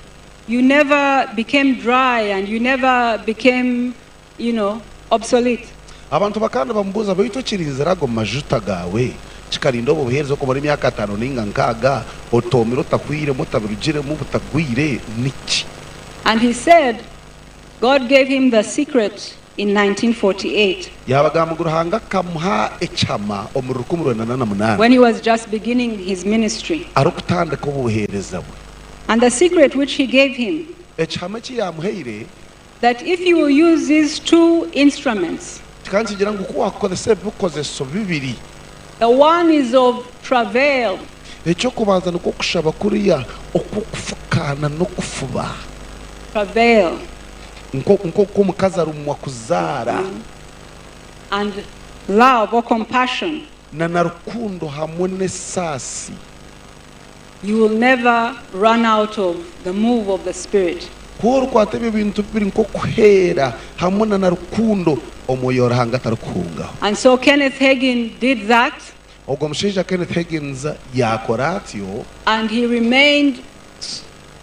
you never became dry and you never became, you know, obsolete? Abantu bakaba nibamubuuza, Beitu okirinzire ago majuta gaawe kikarinda obwo buheereza okumara emyaka ataano nainga nkaaga otoomire otahwiremu otabirugiremu butagwire niki? And he said God gave him the secret in 1948. Yaabagamba ngu Ruhanga akamuha ekihama omuri 1948. When he was just beginning his ministry. Arikutandika obuheereza bwe. And the secret which he gave him. Ekihama eki yaamuhaire. That if you will use these two instruments. Kikaba nikigira ngu ku waakukozesa ebi bikozeso bibiri. The one is of travail. Eky'okubanza nikwo kushaba kuriya okw'okufukaana n'okufuba. Travail. Nk'oku omukazi arumwa kuzaara. And love or compassion. Na na rukundo hamwe n'esaasi. You will never run out of the move of the Spirit. Ku orikwata ebyo bintu bibiri nk'okuheera hamwe na na rukundo, Omwoyo wa Ruhanga tarikuhungaho. And so Kenneth Hagin did that. Ogwo mushaija Kenneth Hagins yaakora atyo. And he remained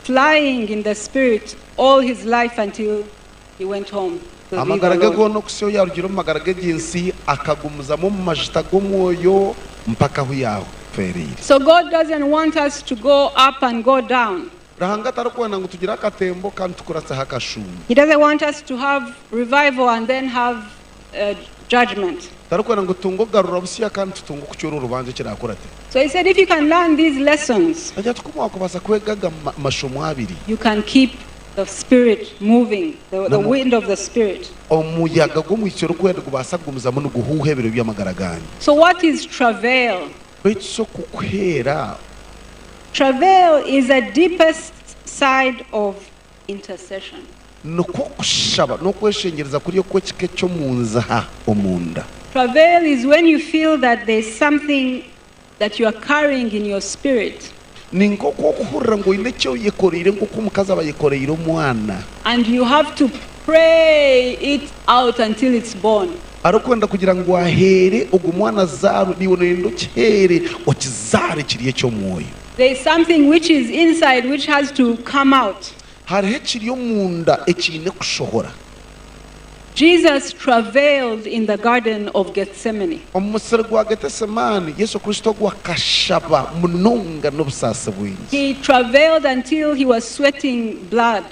flying in the Spirit all his life until he went home to be the Amagara ge Lord. goona okuhitsya obu yaarugire omu magara g'egi nsi, akagumizamu omu majuta g'omwoyo mpaka ahu yaafeereire. So God doesn't want us to go up and go down. Ruhanga tarikwenda ngu tugire akatembo kandi tukuratseho akashuumo. He doesn't want us to have revival and then have judgment. Tarikwenda ngu tutunge okugarura busya kandi tutunge okucwera orubanja ekirakurate. So he said if you can learn these lessons. Agira ati ku mwakubaasa kwega aga mashomo abiri. You can keep the spirit moving, the, the wind of the spirit. Omuyaga gw'omwitsyo orikwera nigubaasa kugumizamu niguhuuha ebiro by'amagara gaanyu. So what is travail? Beitu shi oku kuheera? Travail is the deepest side of intercession. Nikwo kushaba n'okweshengyereza kuri okw'ekika eky'omunziha omunda. Travail is when you feel that there is something that you are carrying in your spirit. Ni nk'oku orikuhurira ngu oine eki oyekoreire nk'oku omukazi aba ayekoreire omwana. And you have to pray it out until it's born. Arikwenda kugira ngu aheere ogwo mwana azaarwe, naiwe nooyenda okiheere okizaare kiri eky'omwoyo. There is something which is inside which has to come out. Hariho ekiri omunda ekiine kushohora. Jesus travailed in the garden of Gethsemane. Omu musiri gwa Getesemaani, Yesu Kristo ogwo akashaba munonga n'obusaasi bwingi. He travailed until he was sweating blood.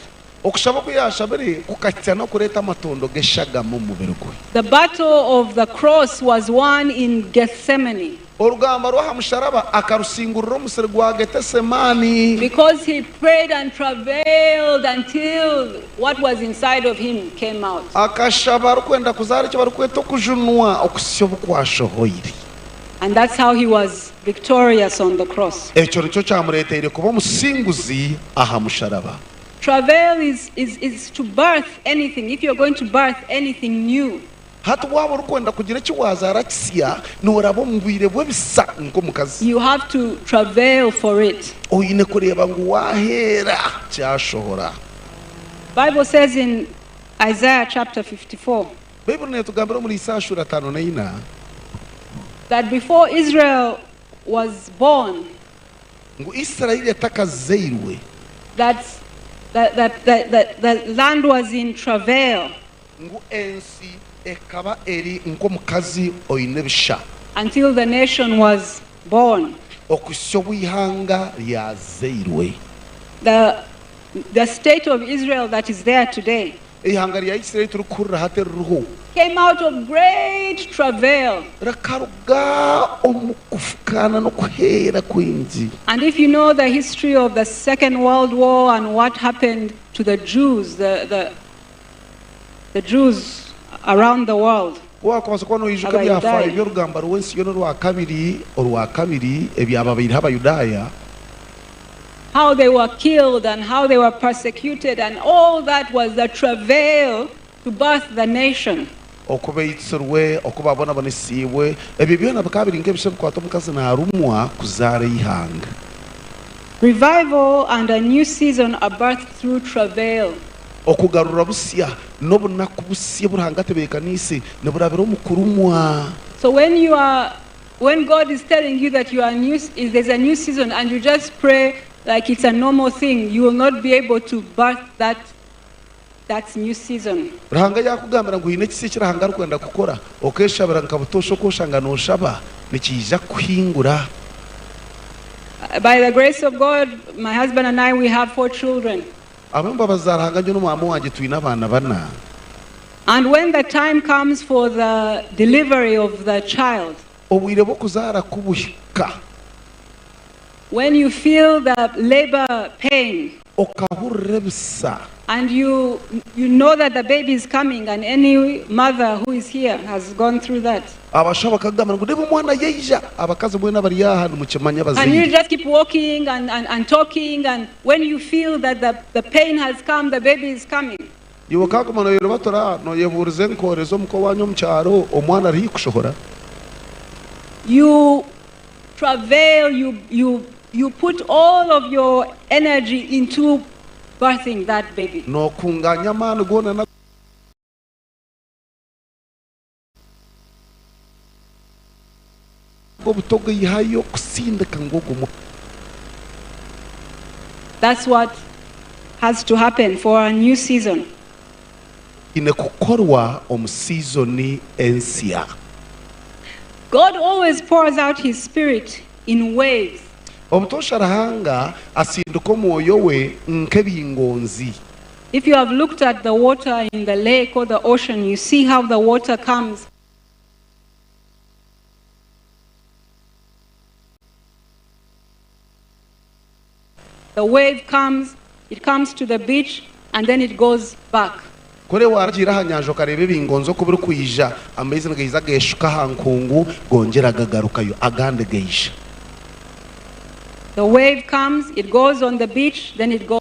Okushaba oku yaashabire kukahitsya n'okureeta amatondo g'eshagama omu mubiri gwe. The battle of the cross was won in Gethsemane. Orugamba rw'aha musharaba akarusingurira omu musiri gwa Getesemaani. Because he prayed and travailed until what was inside of him came out. Akashaba arikwenda kuzaara eki barikweta okujunwa okuhitsya obu kwashohoire. And that's how he was victorious on the cross. Ekyo nikyo kyamureeteire kuba omusinguzi aha musharaba. Travail is, is, is to birth anything, if you're going to birth anything new. Hati waaba orikwenda kugira eki waazaara kisya, nooraba omu bwire bw'ebisa nk'omukazi. You have to travail for it. Oine kureeba ngu waaheera kyashohora. Bible says in Isaiah chapter 54. Baiburi neetugambira omuri Isaaya shuura 54. That before Israel was born. Ngu Israeli etakazairwe. That the, the, the, the, the land was in travail. Ngu ensi ekaba eri nk'omukazi oine ebisha. Until the nation was born. Okuhitsya obu eihanga ryazairwe. The, the state of Israel that is there today. Eihanga rya Israeli turikuhurira hati eririho. Came out of great travail. Rikaruga omu kufukaana n'okuheera kwingi. And if you know the history of the Second World War and what happened to the Jews, the, the, the Jews around the world. Ku waakubaasa kuba noijuka ebyafaayo by'orugamba rw'ensi yoona orwa kabiri, orwa kabiri, ebyababaireho Abayudaaya, How they were killed and how they were persecuted and all that was the travail to birth the nation. Oku baitsirwe, oku baabonabonesiibwe, ebyo byona bikaba biri nk'ebisha ebikwata omukazi naarumwa kuzaara eihanga. Revival and a new season are birthed through travail. Okugarura busya n'obunaku busya obu Ruhanga atebeekaniise niburabira omu kurumwa. So when you are when God is telling you that you are new there's a new season and you just pray like it's a normal thing, you will not be able to birth that that new season. Ruhanga yaakugambira ngu haine ekisya eki Ruhanga arikwenda kukora, okeeshabira nka butoosha oku oshanga nooshaba, nikiija kuhingura. By the grace of God, my husband and I, we have four children. Ahabw'embabazi za Ruhanga nyowe n'omwami wangye twine abaana bana. And when the time comes for the delivery of the child. Obwire bw'okuzaara ku buhika. When you feel the labour pain. Okahurira ebisa. And you you know that the baby is coming and any mother who is here has gone through that. Abashaho bakakugambira ngu reeba omwana yaija. Abakazi mwena abari aha nimukimanya Can you abazaire. just keep walking and, and, and talking and when you feel that the, the pain has come, the baby is coming. Iwe okaguma noyerubatura noyebuuriza enkoore z'omuka owaanyu omu kyaro omwana ari haihi kushohora. You travail, you, you, you put all of your energy into birthing that baby. Nookunganya amaani goona na. Obuto ogaihayo kusindika ngu ogwo mwana. That's what has to happen for a new season. Kiine kukorwa omu siizoni ensya. God always pours out his spirit in waves. Obutoosha Ruhanga asindika omwoyo we nk'ebingonzi. If you have looked at the water in the lake or the ocean, you see how the water comes. The wave comes, it comes to the beach and then it goes back. Kuri waaragiire aha nyanja okareeba ebingonzi oku birikwija, amaizi nigaija geeshuka aha nkungu gongyera gagarukayo, agandi gaija. The wave comes, it goes on the beach, then it goes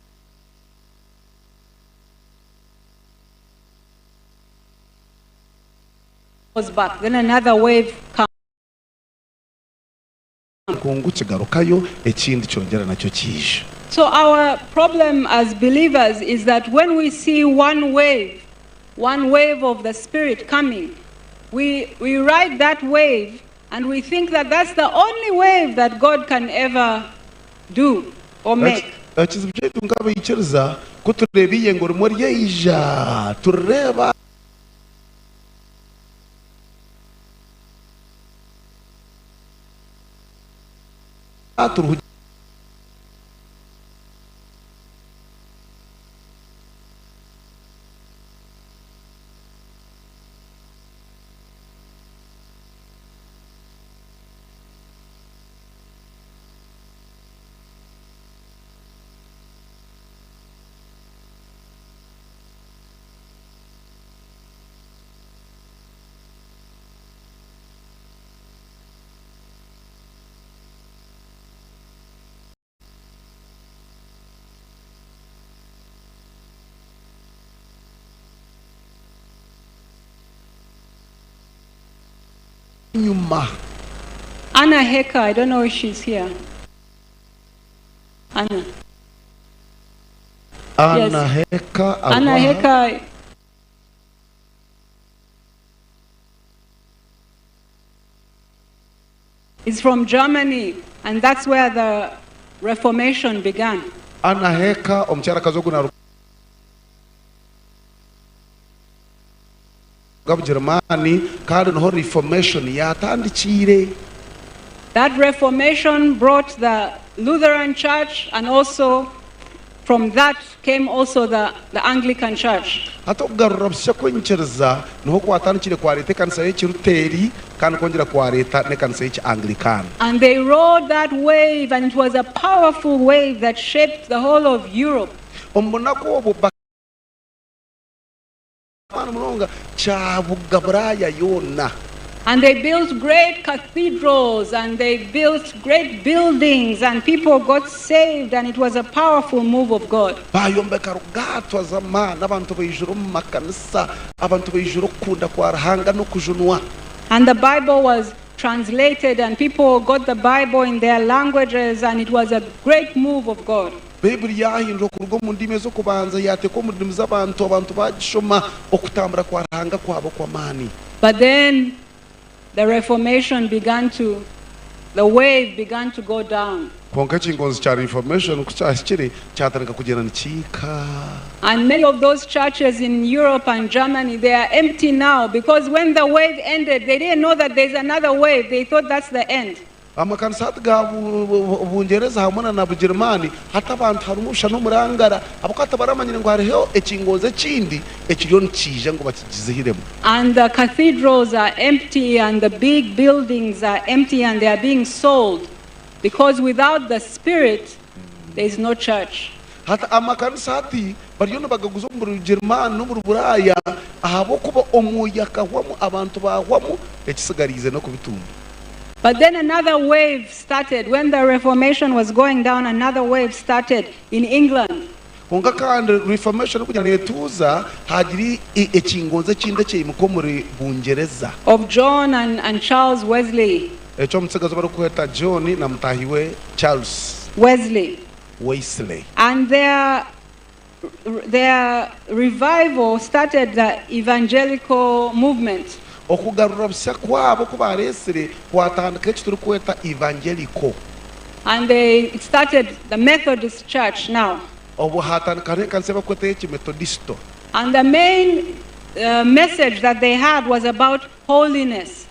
back. Then another wave comes. enkungu kigarukayo ekindi kyongyera nakyo kiija. So our problem as believers is that when we see one wave, one wave of the Spirit coming, we ride that wave and we think that that's the only wave that God can ever do or make. Ekizibu kyaitu nk'abaikiriza ku tureeba eiyengo rimwe ryaija, turireeba enyima. Anna Hecker, I don't know if she's here. Anna. Anna Yes. Hecker Anna arwaha. Hecker is from Germany, and that's where the Reformation began. Anna Hecker omukyarakazi ogu naruga Bugirimaani kandi niho Reformation yaatandikiire. That Reformation brought the Lutheran Church, and also from that came also the Anglican Church. Hati okugarura busya kw'enyikiriza niho kwatandikire kwareeta ekanisa y'Ekiruteeri kandi kwongyera kwareeta n'ekanisa y'Ekianglikani. And they rode that wave, and it was a powerful wave that shaped the whole of Europe. Omu bunaku obwo bakaamaani munonga kyabuga Buraaya yoona. And they built great cathedrals, and they built great buildings, and people got saved, and it was a powerful move of God. Bayombeka rugaatwa z'amaani, abantu baijura omu makanisa, abantu baijura okukunda kwa Ruhanga n'okujunwa. And the Bible was translated, and people got the Bible in their languages, and it was a great move of God. Baibuli yaahindurwa kuruga omu ndimi ez'okubanza yaateekwa omu ndimi z'abantu, abantu baagishoma, okutambura kwa Ruhanga kwaba okw'amaani. But then the Reformation began to, the wave began to go down. Kwonka ekingonzi kya Reformation ku kyahikire kyatandika kugyenda nikiika. And many of those churches in Europe and Germany, they are empty now because when the wave ended, they didn't know that there's another wave. They thought that's the end. Amakanisa hati ga Bungyereza hamwe na Bugirimaani hati abantu harimu busha n'omurangara ahabw'okuba tibaramanyire ngu hariho ekingonzi ekindi ekiriyo nikiija ngu bakigizihiremu. And the cathedrals are empty and the big buildings are empty and they are being sold because without the Spirit, there is no church. Hati amakanisa hati bariyo nibagaguza omu Bugirimaani n'omuri Buraaya ahabw'okuba omwoyo akahwamu abantu baahwamu ekisigariize n'okubitunda. But then another wave started. When the Reformation was going down, another wave started in England. Kwonka kandi Reformation kugira neetuuza haagira ekingonzi ekindi ekyaimuka omuri Bungyereza. Of John and Charles Wesley. Eky'omutsigazi barikweta John na mutaahi we Charles. Wesley. Wesley. And their revival started the evangelical movement. Okugarura busya kwabo ku baareetsire kwatandika eki turikweta evangelical. And they started the Methodist Church now. Obwo haatandika n'ekanisa ei barikweta ey'Ekimetodisto. And the main message that they had was about holiness.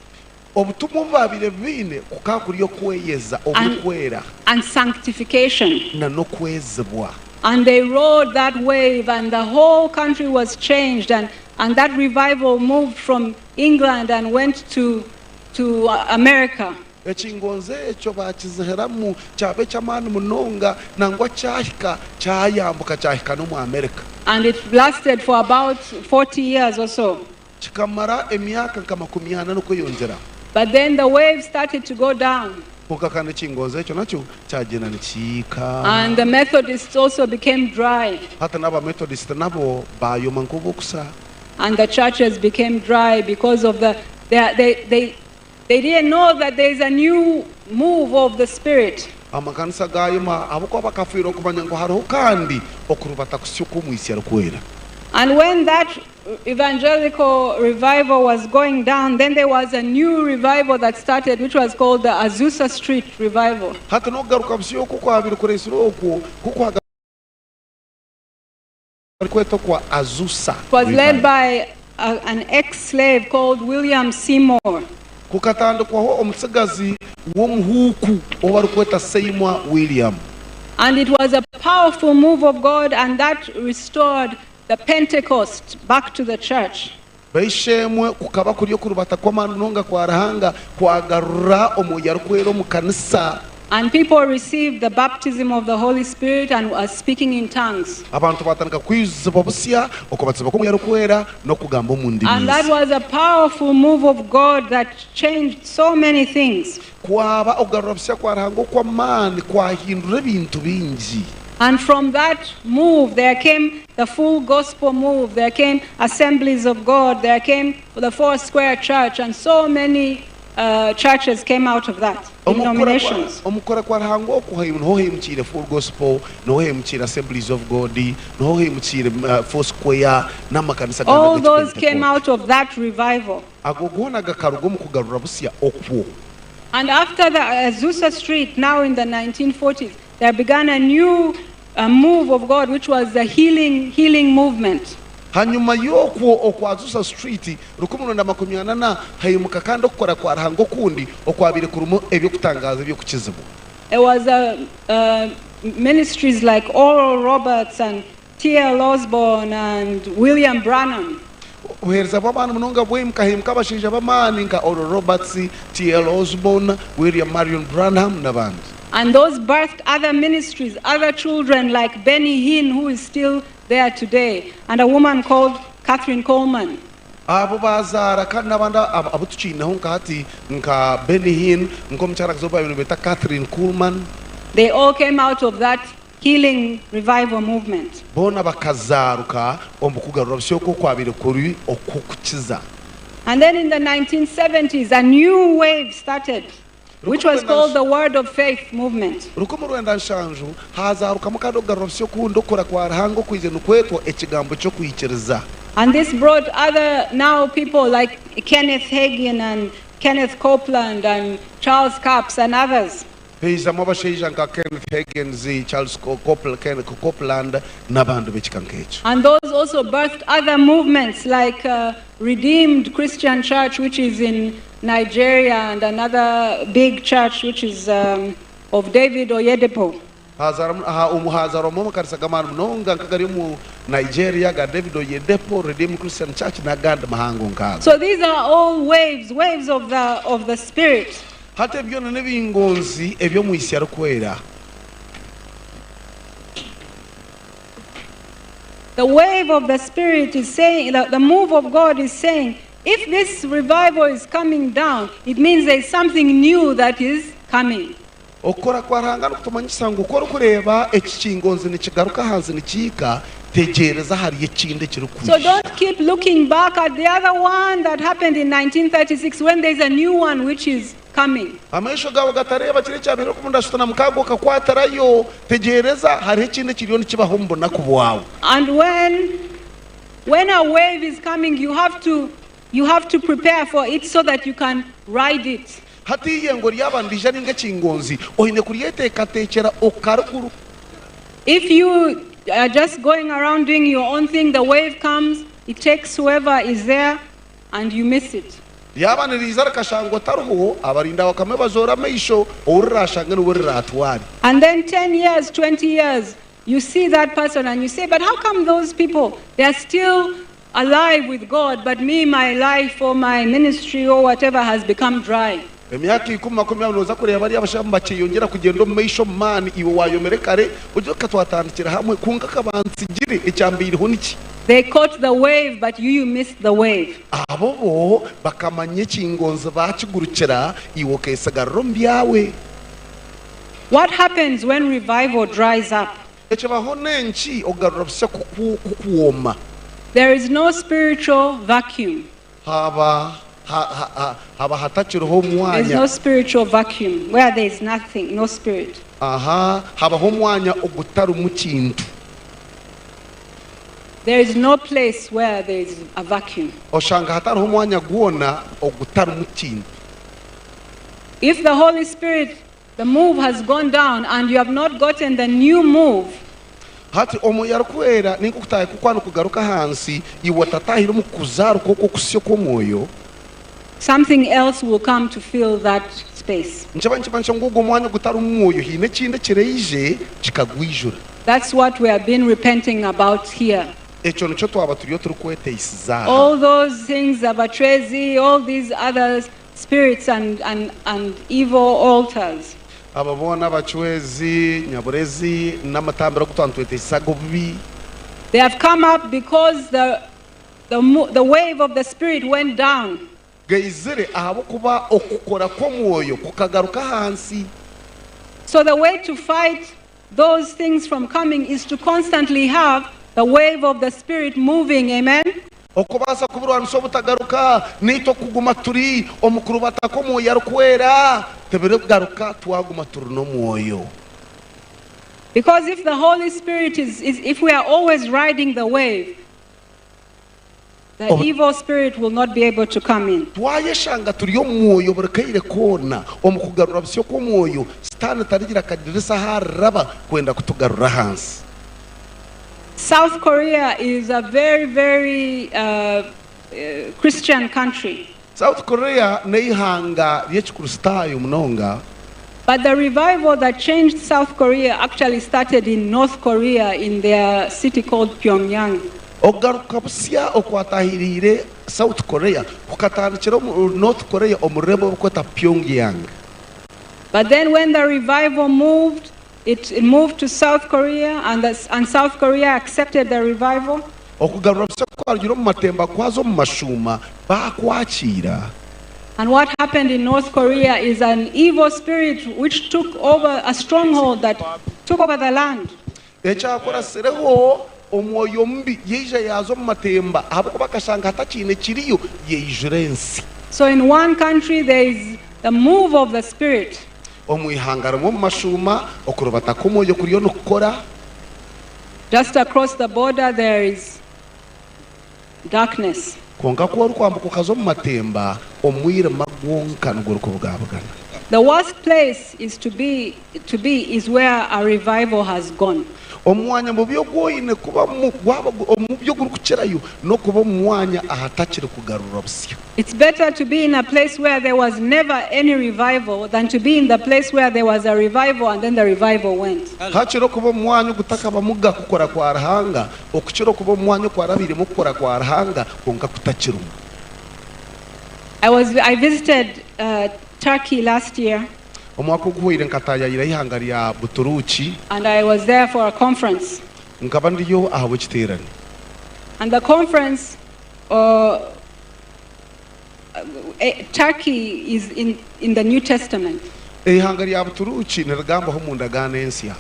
Obutumwa obu baabaire baine kukaba kuri okweyeza, oburikwera. And sanctification. Na n'okwezibwa. And they rode that wave, and the whole country was changed, and that revival moved from England and went to America. Ekingonzi ekyo baakizihiramu kyaba eky'amaani munonga, nangwa kyahika kyayambuka kyahika n'omu Amerika. And it lasted for about 40 years or so. Kikamara emyaka nka makumi ana n'okweyongyera. But then the wave started to go down. Kwonka kandi ekingonzi ekyo nakyo kyagyenda nikiika. And the Methodists also became dry. Hati n'Abamethodist nabo baayoma nk'obukusa. And the churches became dry because of the, they didn't know that there's a new move of the Spirit. Amakanisa gaayoma ahabw'okuba bakafiirwa okumanya ngu hariho kandi okurubata kusya okw'Omwitsyo Arikwera. And when that evangelical revival was going down, then there was a new revival that started, which was called the Azusa Street Revival. Hati n'okugaruka busya oku okwabaire kureetsire okwo ku kwagarukwetwa okwa Azusa It was led Revival. by an ex-slave called William Seymour. Kukatandikwaho omutsigazi w'omuhuuku ou barikweta Seymour William. And it was a powerful move of God, and that restored the Pentecost back to the church. B'eishe-emwe, kukaba kuri okurubata kw'amaani munonga kwa Ruhanga kwagarura Omwoyo Arikwera omu kanisa. And people received the baptism of the Holy Spirit and were speaking in tongues. Abantu baatandika kwizibwa busya okubatizibwa kw'Omwoyo Arikwera n'okugamba omu ndimi. And that was a powerful move of God that changed so many things. Kwaba okugarura busya kwa Ruhanga okw'amaani kwahindura ebintu bingi. And from that move there came the full gospel move, there came Assemblies of God, there came the Four Square Church, and so many churches came out of that, denominations. Omu kukora kwa Ruhanga oku niho haimukiire Full Gospel, niho haimukiire Assemblies of God, niho haimukiire Four Square n'amakanisa agandi All those came ag'Ekipentekoote. out of that revival. Ago goona gakaruga omu kugarura busya okwo. And after the Azusa Street, now in the 1940s, there began a new move of God, which was the healing movement. Hanyuma y'okwo okwa Azusa Street, 1940, haimuka kandi okukora kwa Ruhanga okundi okwabaire kurimu eby'okutangaaza eby'okukizibwa. There was ministries like Oral Roberts and T.L. Osborn and William Branham. Obuheereza bw'amaani munonga bwaimuka haimuka abashaija b'amaani nka Oral Roberts, T.L. Osborn, William Marion Branham n'abandi. And those birthed other ministries, other children like Benny Hinn, who is still there today, and a woman called Kathryn Kuhlman. Abo baazaara kandi n'abandi abu tukiineho nka hati nka Benny Hinn, nk'omukyarakazi ou baabaire nibeeta Kathryn Kuhlman. They all came out of that healing revival movement. Boona bakazaaruka omu kugarura busya oku okwabaire kuri okw'okukiza. And then in the 1970s, a new wave started, which was called the Word of Faith movement. 1970, haazaarukamu kandi okugarura busya okundi okukora kwa Ruhanga okwizire nikwetwa Ekigambo ky'okwikiriza. And this brought other now people like Kenneth Hagin and Kenneth Copeland and Charles Capps and others. Haijamu abashaija nka Kenneth Hagins, Charles Copeland n'abandi b'ekika nk'ekyo. And those also birthed other movements like Redeemed Christian Church, which is in Nigeria, and another big church which is of David Oyedepo. Hazaarwamu amakanisa g'amaani munonga nk'agari omu Nigeria aga David Oyedepo, Redeemed Christian Church n'agandi mahango nk'ago. So these are all waves, waves of the Spirit. Hati ebi byona n'ebingonzi eby'omwitsyo arikwera. The wave of the Spirit is saying, the move of God is saying, if this revival is coming down, it means there is something new that is coming. Okukora kwa Ruhanga nikutumanyisa ngu ku orikureeba eki kingonzi nikigaruka ahansi nikiika, tegyereza hariyo ekindi So ekirikwija. don't keep looking back at the other one that happened in 1936 when there's a new one which is coming. Amaisho gaawe gatareeba kiri ekyabaire 1966 okakwatirayo, tegyereza hariho ekindi ekiriyo nikibaho omu bunaku bwawe. And when a wave is coming, you have to prepare for it so that you can ride it. Hati eiyengo ryaba niriija ninga ekingonzi, oine kuryeteekateekyera okariguru. If you are just going around doing your own thing, the wave comes, it takes whoever is there, and you miss it. Ryaba niriiza rikashangwa otariho, abarinda bakamwe bazoora amaisho, ou riraashange niwe riraatware. And then 10 years, 20 years, you see that person and you say, "But how come those people, they are still alive with God, but me, my life or my ministry or whatever has become dry?" Emyaka 10, 20 nooza kureeba bariya abashaija bakyeyongyera kugyenda omu maisho omu maani, iwe waayomire kare ogire oti ka twatandikira hamwe kwonka kabansigire ekyambaireho niki? They caught the wave, but you missed the wave. Abo bo bakamanya ekingonzi baakigurukira, iwe okeesigarira omu byawe. What happens when revival dries up? Ekibaho n'enki okugarura busya kukwoma? There is no spiritual vacuum. Haaba ha- ha- haba hatakiriho There's no omwanya spiritual vacuum where there is nothing, no spirit. Aha habaho omwanya ogutarimu kintu. There is no place where there is a vacuum. Oshanga hatariho omwanya gwona ogutarimu kintu. If the Holy Spirit, the move has gone down and you have not gotten the new move, Hati omwoyo arikwera ninka okutaaha kwe kwaba nikugaruka ahansi iwe otatahire omu kuzaarwa okwo okusya okw'omwoyo, something else will come to fill that space. Nikiba nikimanyisa ngu ogwo mwanya ogutarimu mwoyo haine ekindi ekiraije kikagwijura. That's what we have been repenting about here. Ekyo nikyo twaba turiyo turikweteisiza aha. All those things, Abatrezi, all these other spirits and evil altars. Aba boona abacwezi, nyaburezi, n'amatambiro agu twaba nitweteisisa ag'obubi. They have come up because the wave of the Spirit went down. Gaizire ahabw'okuba okukora kw'omwoyo kukagaruka ahansi. So the way to fight those things from coming is to constantly have the wave of the Spirit moving, amen? Okubaasa kubirwanisa obutagaruka naitwe okuguma turi omu kurubata kw'Omwoyo Arikwera, tibirikugaruka twaguma turi n'Omwoyo. Because if the Holy Spirit is, if we are always riding the wave, the evil spirit will not be able to come in. Twayeshanga turi omu mwoyo buri kaire koona, omu kugarura busya okw'omwoyo, Sitaane tarigira kadirisa ahu ariraba kwenda kutugarura ahansi. South Korea is a very, very Christian country. South Korea n'eihanga ry'Ekikristaayo munonga. But the revival that changed South Korea actually started in North Korea in their city called Pyongyang. Okugaruka busya okwatahiriire South Korea kukatandikira omu North Korea omu rurembo orurikwetwa Pyongyang. But then when the revival moved, it moved to South Korea and South Korea accepted the revival. Okugarura busya ku kwarugire omu matemba kwaza omu mashuuma baakwakiira. And what happened in North Korea is an evil spirit which took over a stronghold that took over the land. Ekyakuratsireho, omwoyo mubi yaija yaaza omu matemba ahabw'okuba akashanga hatakiine kiriyo, yaijura ensi. So in one country there is the move of the spirit. Omu ihanga rimwe omu mashuuma, okurubata kw'omwoyo kuriyo nikukora. Just across the border there is darkness. Kwonka ku orikwambuka okaza omu matemba, omwirima gwonka nigwo orikubugabugana. The worst place is to be, to be is where a revival has gone. Omwanya mubi ogu oine kubamu gwaba omubi ogurikukirayo n'okuba omu mwanya ahatakiri kugarurwa busya. It's better to be in a place where there was never any revival than to be in the place where there was a revival and then the revival went. Hakiri okuba omu mwanya ogutakabamuga kukora kwa Ruhanga okukira okuba omu mwanya okwarabairemu okukora kwa Ruhanga kwonka kutakirimu. I was I visited Turkey last year. Omwaka oguhweire nkataayayira eihanga rya Buturuuki. And I was there for a conference. Nkaba ndiyo ahabw'ekiteerane. And the conference, Turkey is in the New Testament. Eihanga rya Buturuuki nirigambwaho omu ndagaano ensya.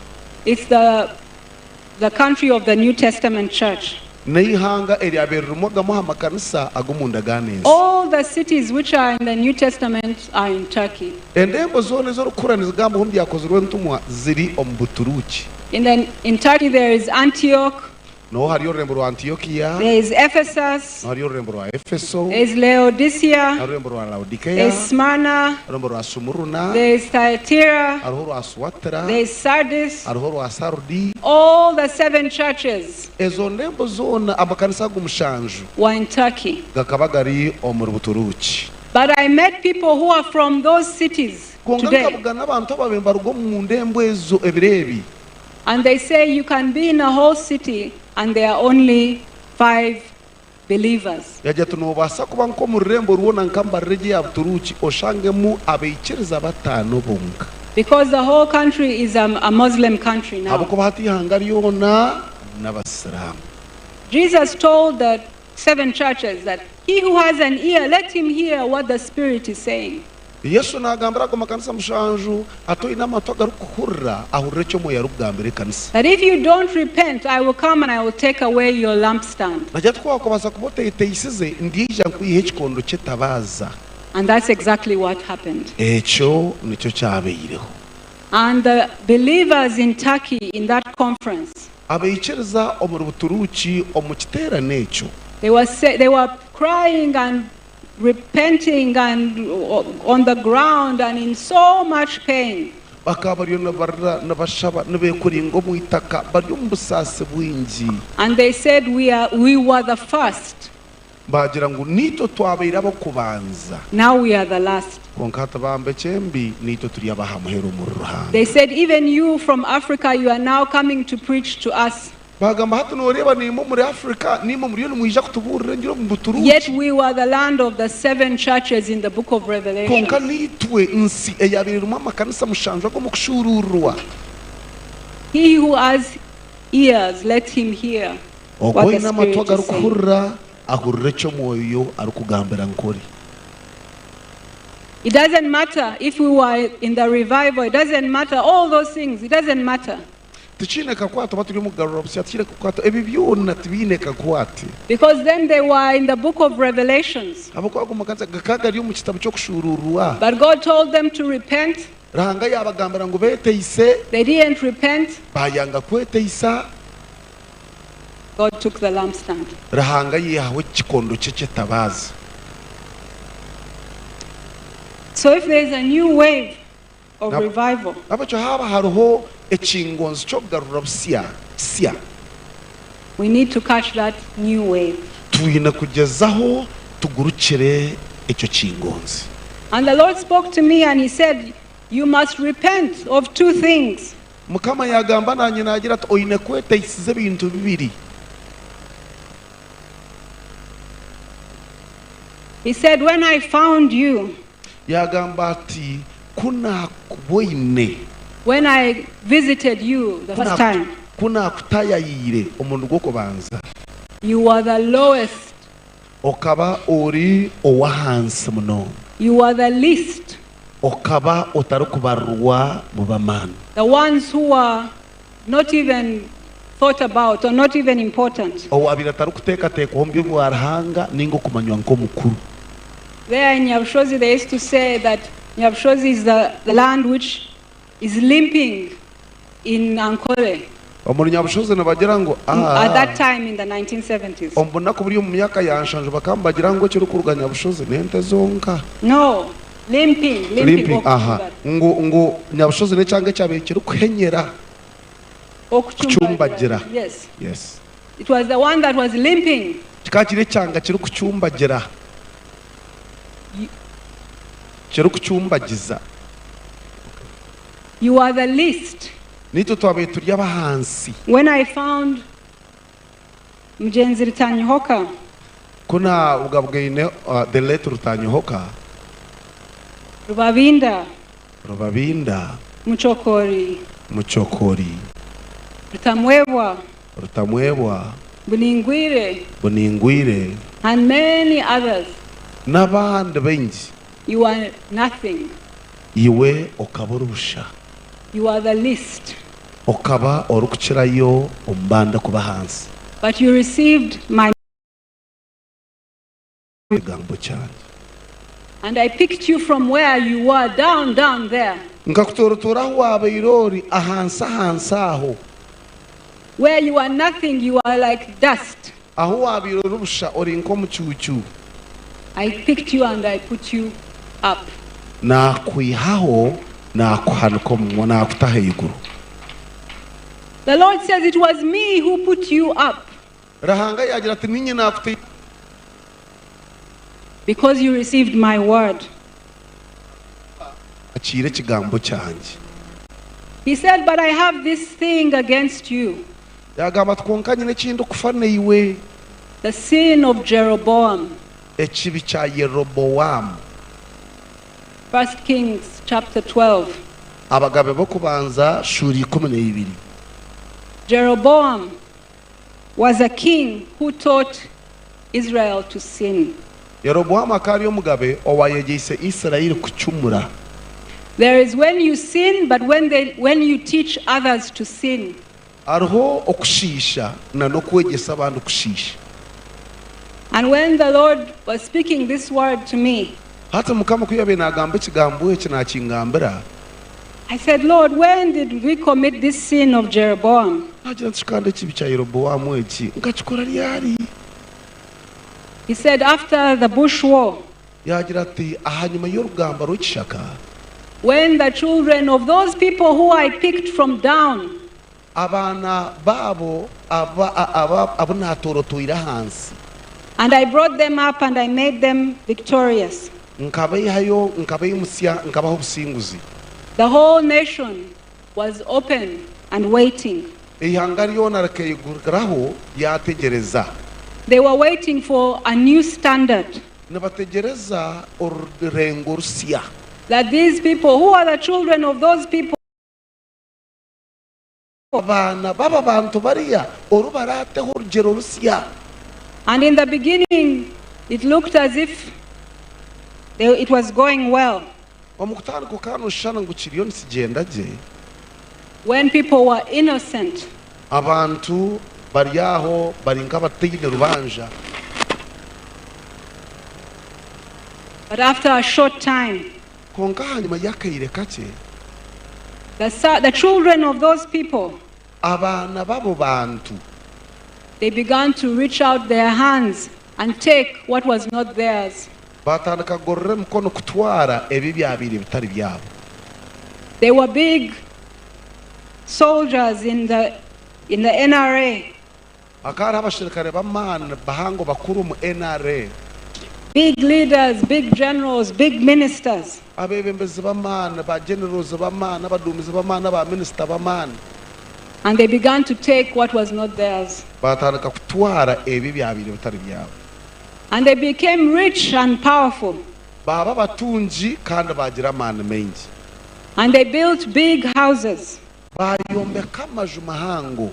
It's the country of the New Testament church. N'eihanga eryabaire ririmu agamwe aha makanisa ag'omu ndagaano ensya. All the cities which are in the New Testament are in Turkey. Endembo zoona ezi orikuhurira nizigambwaho omu Byakozirwe Entumwa ziri omu Buturuuki. In Turkey there is Antioch. Niho hariyo orurembo rwa Antiokia. There is Ephesus. Niho hariyo orurembo rwa Efeso. There is Laodicea. Hariho orurembo rwa Laodikea. There is Smyrna. Orurembo rwa Sumuruna. There is Thyatira. Hariho orwa Suatira. There is Sardis. Hariho orwa Sardi. All the seven churches. Ezo ndembo zoona, amakanisa ago mushanju. Were in Turkey. Gakaba gari omuri Buturuuki. But I met people who are from those cities Kwonka today. nkabugana abantu ababaire nibaruga omu ndembo ezo ebiro ebi. And they say you can be in a whole city and there are only 5 believers. Yagira ati, Noobaasa kuba nk'omu rurembo rwona nka Mbarara egi eya Buturuuki oshangemu abaikiriza bataano bonka. Because the whole country is a Muslim country now. Ahabw'okuba hati eihanga ryona n'Abasiraamu. Jesus told the seven churches that he who has an ear, let him hear what the Spirit is saying. Yesu naagambira ago makanisa mushanju ati, Oine amatu agarikuhurira, ahurire eki Omwoyo arikugambira ekanisa. That if you don't repent, I will come and I will take away your lampstand. Naagira ati, Ku waakubaasa kuba oteeteisize, ndyaija nkwihe ekikondo ky'etabaaza. And that's exactly what happened. Ekyo nikyo kyabaireho. And the believers in Turkey in that conference. Abaikiriza omuri Buturuuki omu kiteerane ekyo. They were, they were crying and repenting and on the ground and in so much pain. Bakaba bariyo nibarira, nibashaba, nibeekuringa omu itaka, bari omu busaasi bwingi. And they said, We, are, we were the first. Baagira ngu, Niitwe twabaire ab'okubanza. Now we are the last. Kwonka hati bambe eky'embi, niitwe turi ab'aha muheru omuri Ruhanga. They said, Even you from Africa, you are now coming to preach to us. Baagamba, Hati nooreeba naimwe omuri Afrika, naimwe muriyo nimwija kutubuurira engiri omu Yet Buturuuki. we were the land of the seven churches in the book of Kwonka Revelations. naitwe nsi eyaabaire erimu amakanisa mushanju ag'omu Kushuuruurirwa. He who has ears, let him hear Ogwo what the oine amatu Spirit is saying. agarikuhurira, ahurire eki Omwoyo arikugambira Nkore. It doesn't matter if we were in the revival, it doesn't matter, all those things, it doesn't matter. Tikiine kakwate oba turi omu kugarura busya, tikiine kakwate, ebi byona tibiine kakwate. Because then they were in the book of Revelations. Ahabw'okuba ago makanisa gakaba gari omu kitabo ky'Okushuuruurwa. But God told them to repent. Ruhanga yaabagambira ngu beeteise. They didn't repent. Baayanga kweteisa. God took the lampstand. Ruhanga yaihaho ekikondo kye ky'etabaaza. So if there is a new wave of revival. N'ahabw'ekyo haaba hariho ekingonzi ky'okugarura busya kisya. We need to catch that new wave. Twine kugyezaho tugurukire ekyo kingonzi. And the Lord spoke to me and he said, You must repent of two things. Mukama yaagamba naanye naagira ati, Oine kweteisiza ebintu bibiri. He said, When I found you. Yaagamba ati, Ku naakuboine. When I visited you the first time. Ku naakutaayayiire omurundi gw'okubanza. You were the lowest. Okaba ori ow'ahansi munonga. You were the least. Okaba otarikubarirwa mu b'amaani. The ones who were not even thought about or not even important. Owaabaire atarikuteekateekwaho omu by'obwaruhanga nainga okumanywa nk'omukuru. There in Nyabushozi they used to say that Nyabushozi is the land which is limping in Ankole. Omuri Nyabushozi nibagira ngu At that time in the 1970s. Omu bunaku buri omu myaka ya nshanju bakaba nibagira ngu ekirikuruga Nyabushozi n'ente zonka. No, limping, limping, Limping, aha. okucumbagira. Ngu, ngu Nyabushozi n'ekyanga ekyabaire kirikuhenyera. Okucumbagira. Kucumbagira. Yes. Yes. It was the one that was limping. Kikaba kiri ekyanga kirikucumbagira. Kirikucumbagiza. You are the least. Naitwe twabaire turi ab'ahansi. When I found Mugyenzi Rutanyihoka. Ku naabugabweine the late Rutanyihoka. Rubabinda. Rubabinda. Muchokori. Muchokori. Rutamwebwa. Rutamwebwa. Buningwire. Buningwire. And many others. N'abandi baingi. You are nothing. Iwe okaba ori busha. You are the least. Okaba orikukirayo omu bandi kuba ahansi. But you received my Ekigambo kyangye. And I picked you from where you were, down, down there. Nkakutoorotoora ahu waabaire ori, ahansi ahansi aho. Where you are nothing, you are like dust. Ahu waabaire ori busha, ori nk'omucuucu. I picked you and I put you up. Naakwihaho, naakuhanika omu, naakuta ahaiguru. The Lord says, It was me who put you up. Ruhanga yaagira ati, Niinye naakutaire. Because you received my word. Akiire ekigambo kyangye. He said, But I have this thing against you. Yaagamba ati, Kwonka nyine eki ndikufa naiwe. The sin of Jeroboam. Ekibi kya Yeroboamu. First Kings chapter 12. Abagabe b'okubanza shuura 12. Jeroboam was a king who taught Israel to sin. Yeroboamu akaba ari omugabe owaayegyeise Israeli kucumura. There is when you sin, but when, they, when you teach others to sin. Hariho okushiisha na n'okwegyesa abandi kushiisha. And when the Lord was speaking this word to me, Hati Mukama ku yaabaire naagamba ekigambo eki naakingambira. I said, Lord, when did we commit this sin of Jeroboam? Naagira nti, Kandi ekibi kya Yeroboamu eki nkakikora ryari? He said, After the bush war. Yaagira ati, Ahanyima y'orugamba rw'ekishaka. When the children of those people who I picked from down. Abaana baabo abu naatorotoire ahansi. And I brought them up and I made them victorious. Nkabaihayo, nkabaimutsya, nkabaha obusinguzi. The whole nation was open and waiting. Eihanga ryona rikeiguraho ryategyereza. They were waiting for a new standard. Nibategyereza orurengo rusya. That these people who are the children of those people. Abaana b'aba bantu bariya oru baraateho orugyero rusya. And in the beginning it looked as if they, it was going well. Omu kutandika okaba nooshushana ngu kiriyo nikigyenda gye. When people were innocent. Abantu bari aho bari nk'abataine rubanja. But after a short time. Kwonka ahanyima y'akaire kakye. The, the children of those people. Abaana b'abo bantu. They began to reach out their hands and take what was not theirs. Baatandika kugorora emikono kutwara ebi ebyabaire bitari byabo. They were big soldiers in the, in the NRA. Hakaba hariho abasherukare b'amaani bahango bakuru omu NRA. Big leaders, big generals, big ministers. Abeebembezi b'amaani, ba generals b'amaani, abaduumizi b'amaani, ba minisita b'amaani. And they began to take what was not theirs. Baatandika kutwara ebyo ebyabaire bitari byabo. And they became rich and powerful. Baaba abatungi kandi baagira amaani maingi. And they built big houses. Baayombeka amaju mahango.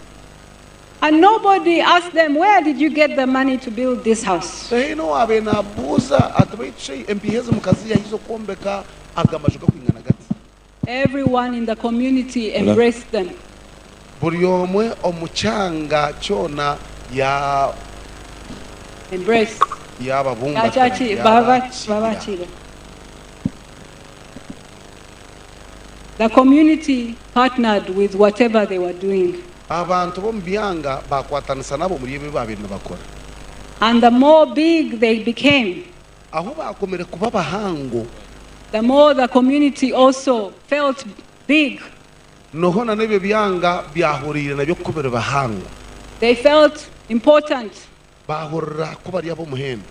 And nobody asked them, Where did you get the money to build this house? Tihaine owaabaire naabuuza ati, Beitu shi empiiha ezi mukaziiha hi z'okwombeka aga maju gakwingana gati? Everyone in the community embraced them. Buri omwe omu kyanga kyona ya. Embrace. Yaababumbatira, yaabakiira. The community partnered with whatever they were doing. Abantu b'omu byanga baakwatanisa nabo omuri ebyo ebi baabaire nibakora. And the more big they became. Ahu baakomire kuba bahango. The more the community also felt big. Niho na n'ebyo byanga byahuriire nabyo ku biri bihango. They felt important. Baahurira ku bari ab'omuhendo.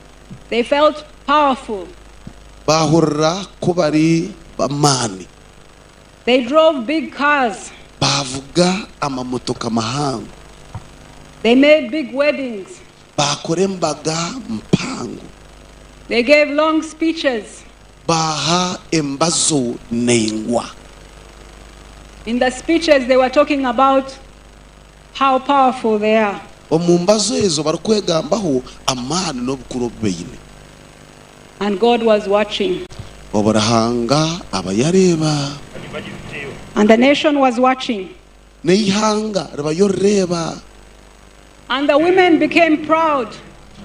They felt powerful. Baahurira ku bari b'amaani. They drove big cars. Baavuga amamotoka mahango. They made big weddings. Baakora embaga mpango. They gave long speeches. Baaha embazo naingwa. In the speeches they were talking about how powerful they are. Omu mbazo ezo barikwegambaho amaani n'obukuru obu baine. And God was watching. Obwo Ruhanga aba yareeba. And the nation was watching. N'eihanga ribayo rireeba. And the women became proud.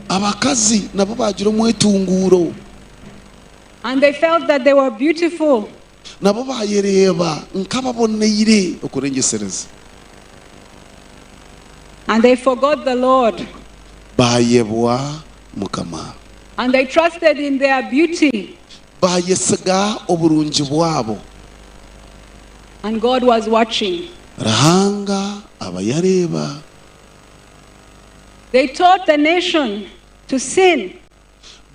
Abakazi nabo baagira omwetunguuro. And they felt that they were beautiful. Nabo baayereeba nk'ababoneire okurengyesereza. And they forgot the Lord. Baayebwa Mukama. And they trusted in their beauty. Baayesiga oburungi bwabo. And God was watching. Ruhanga aba yareeba. They taught the nation to sin.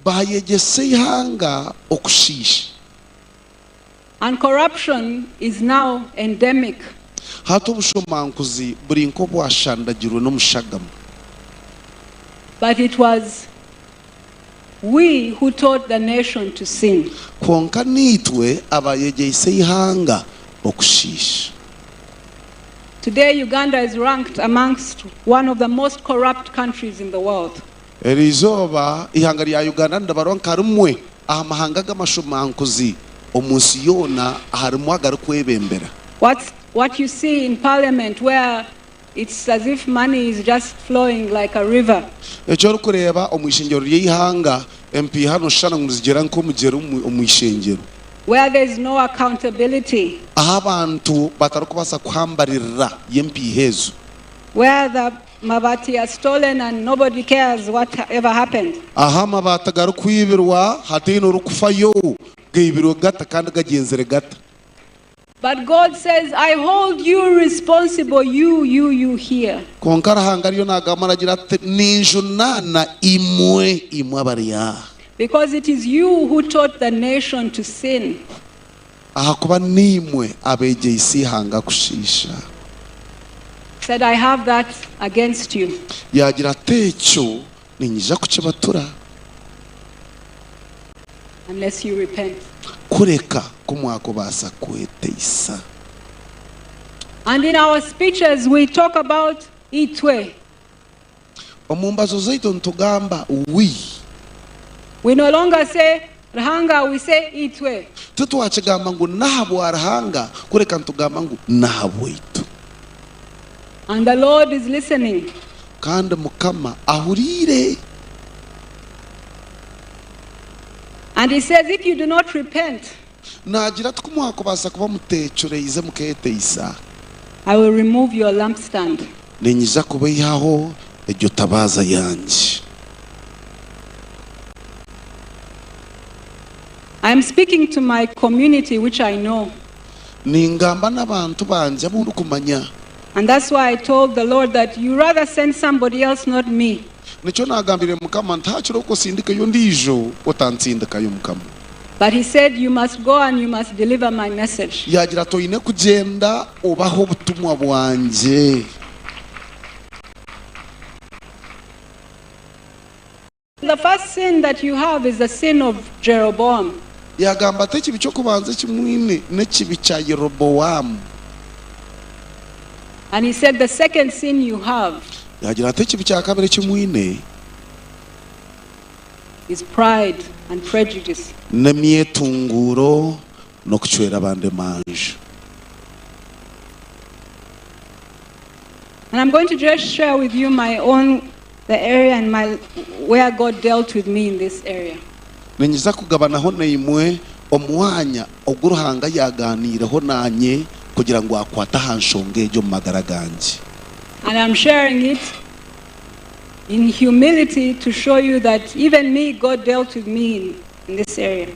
Baayegyesa eihanga okushiisha. And corruption is now endemic. Hati obushomankuzi buri nk'obwashandagirwe n'omushagama. But it was we who taught the nation to sin. Kwonka niitwe abaayegyeise eihanga okushiisha. Today, Uganda is ranked amongst one of the most corrupt countries in the world. Eriizooba eihanga rya Uganda niribarwa nka rimwe aha mahanga g'amashomankuzi omu nsi yoona aharimu agarikwebembera. What's, what you see in parliament where it's as if money is just flowing like a river. Eki orikureeba omu ishengyero ry'eihanga, empiiha nooshushana ngu nizigyera nk'omugyera omu ishengyero. Where there is no accountability. Ahu abantu batarikubaasa kuhambaririra y'empiiha ezo. Where the mabati are stolen and nobody cares what ever happened. Ahu amabaati garikwibirwa hataine orikufayo, gaibirwe gata kandi gagyenzire gata. But God says, I hold you responsible, you, you, you here. Kwonka Ruhanga ariyo naagamba naagira ati, Ninjunaana imwe, imwe abari aha. Because it is you who taught the nation to sin. Ahakuba niimwe abeegyeise eihanga kushiisha. Said, I have that against you. Yaagira ati, Ekyo niinyija kukibatura. Unless you repent. Kureka ku mwakubaasa kweteisa. And in our speeches we talk about itwe. Omu mbazo zaitu nitugamba we. We no longer say Ruhanga, we say itwe. Titwakigamba ngu n'ahabwa Ruhanga, kureka nitugamba ngu n'ahabwaitu. And the Lord is listening. Kandi Mukama ahuriire. And he says, if you do not repent, Naagira ati, Ku mwakubaasa kuba muteecureize mukeeteisa. I will remove your lampstand. Niinyija kubaihaho egyo tabaaza yangye. I am speaking to my community which I know. Ningamba n'abantu bangye abu ndikumanya. And that's why I told the Lord that you rather send somebody else not me. Nikyo naagambiriire Mukama nti, Haakiri okosindikayo ondiijo, otantsindikayo Mukama. But he said, You must go and you must deliver my message. Yaagira ati, Oine kugyenda obahe obutumwa bwangye. The first sin that you have is the sin of Jeroboam. Yaagamba ati, Ekibi ky'okubanza eki mwine n'ekibi kya Yeroboamu. And he said, The second sin you have. Yaagira ati, Ekibi kya kabiri eki mwine. Is pride and prejudice. N'emyetunguuro n'okucwera abandi emanja. And I'm going to just share with you my own the area and my where God dealt with me in this area. Niinyija kugabanaho naimwe omwanya ogu Ruhanga yaaganiireho naanye kugira ngu akwate aha nshonga egyo omu magara gangye. And I'm sharing it in humility to show you that even me, God dealt with me in this area.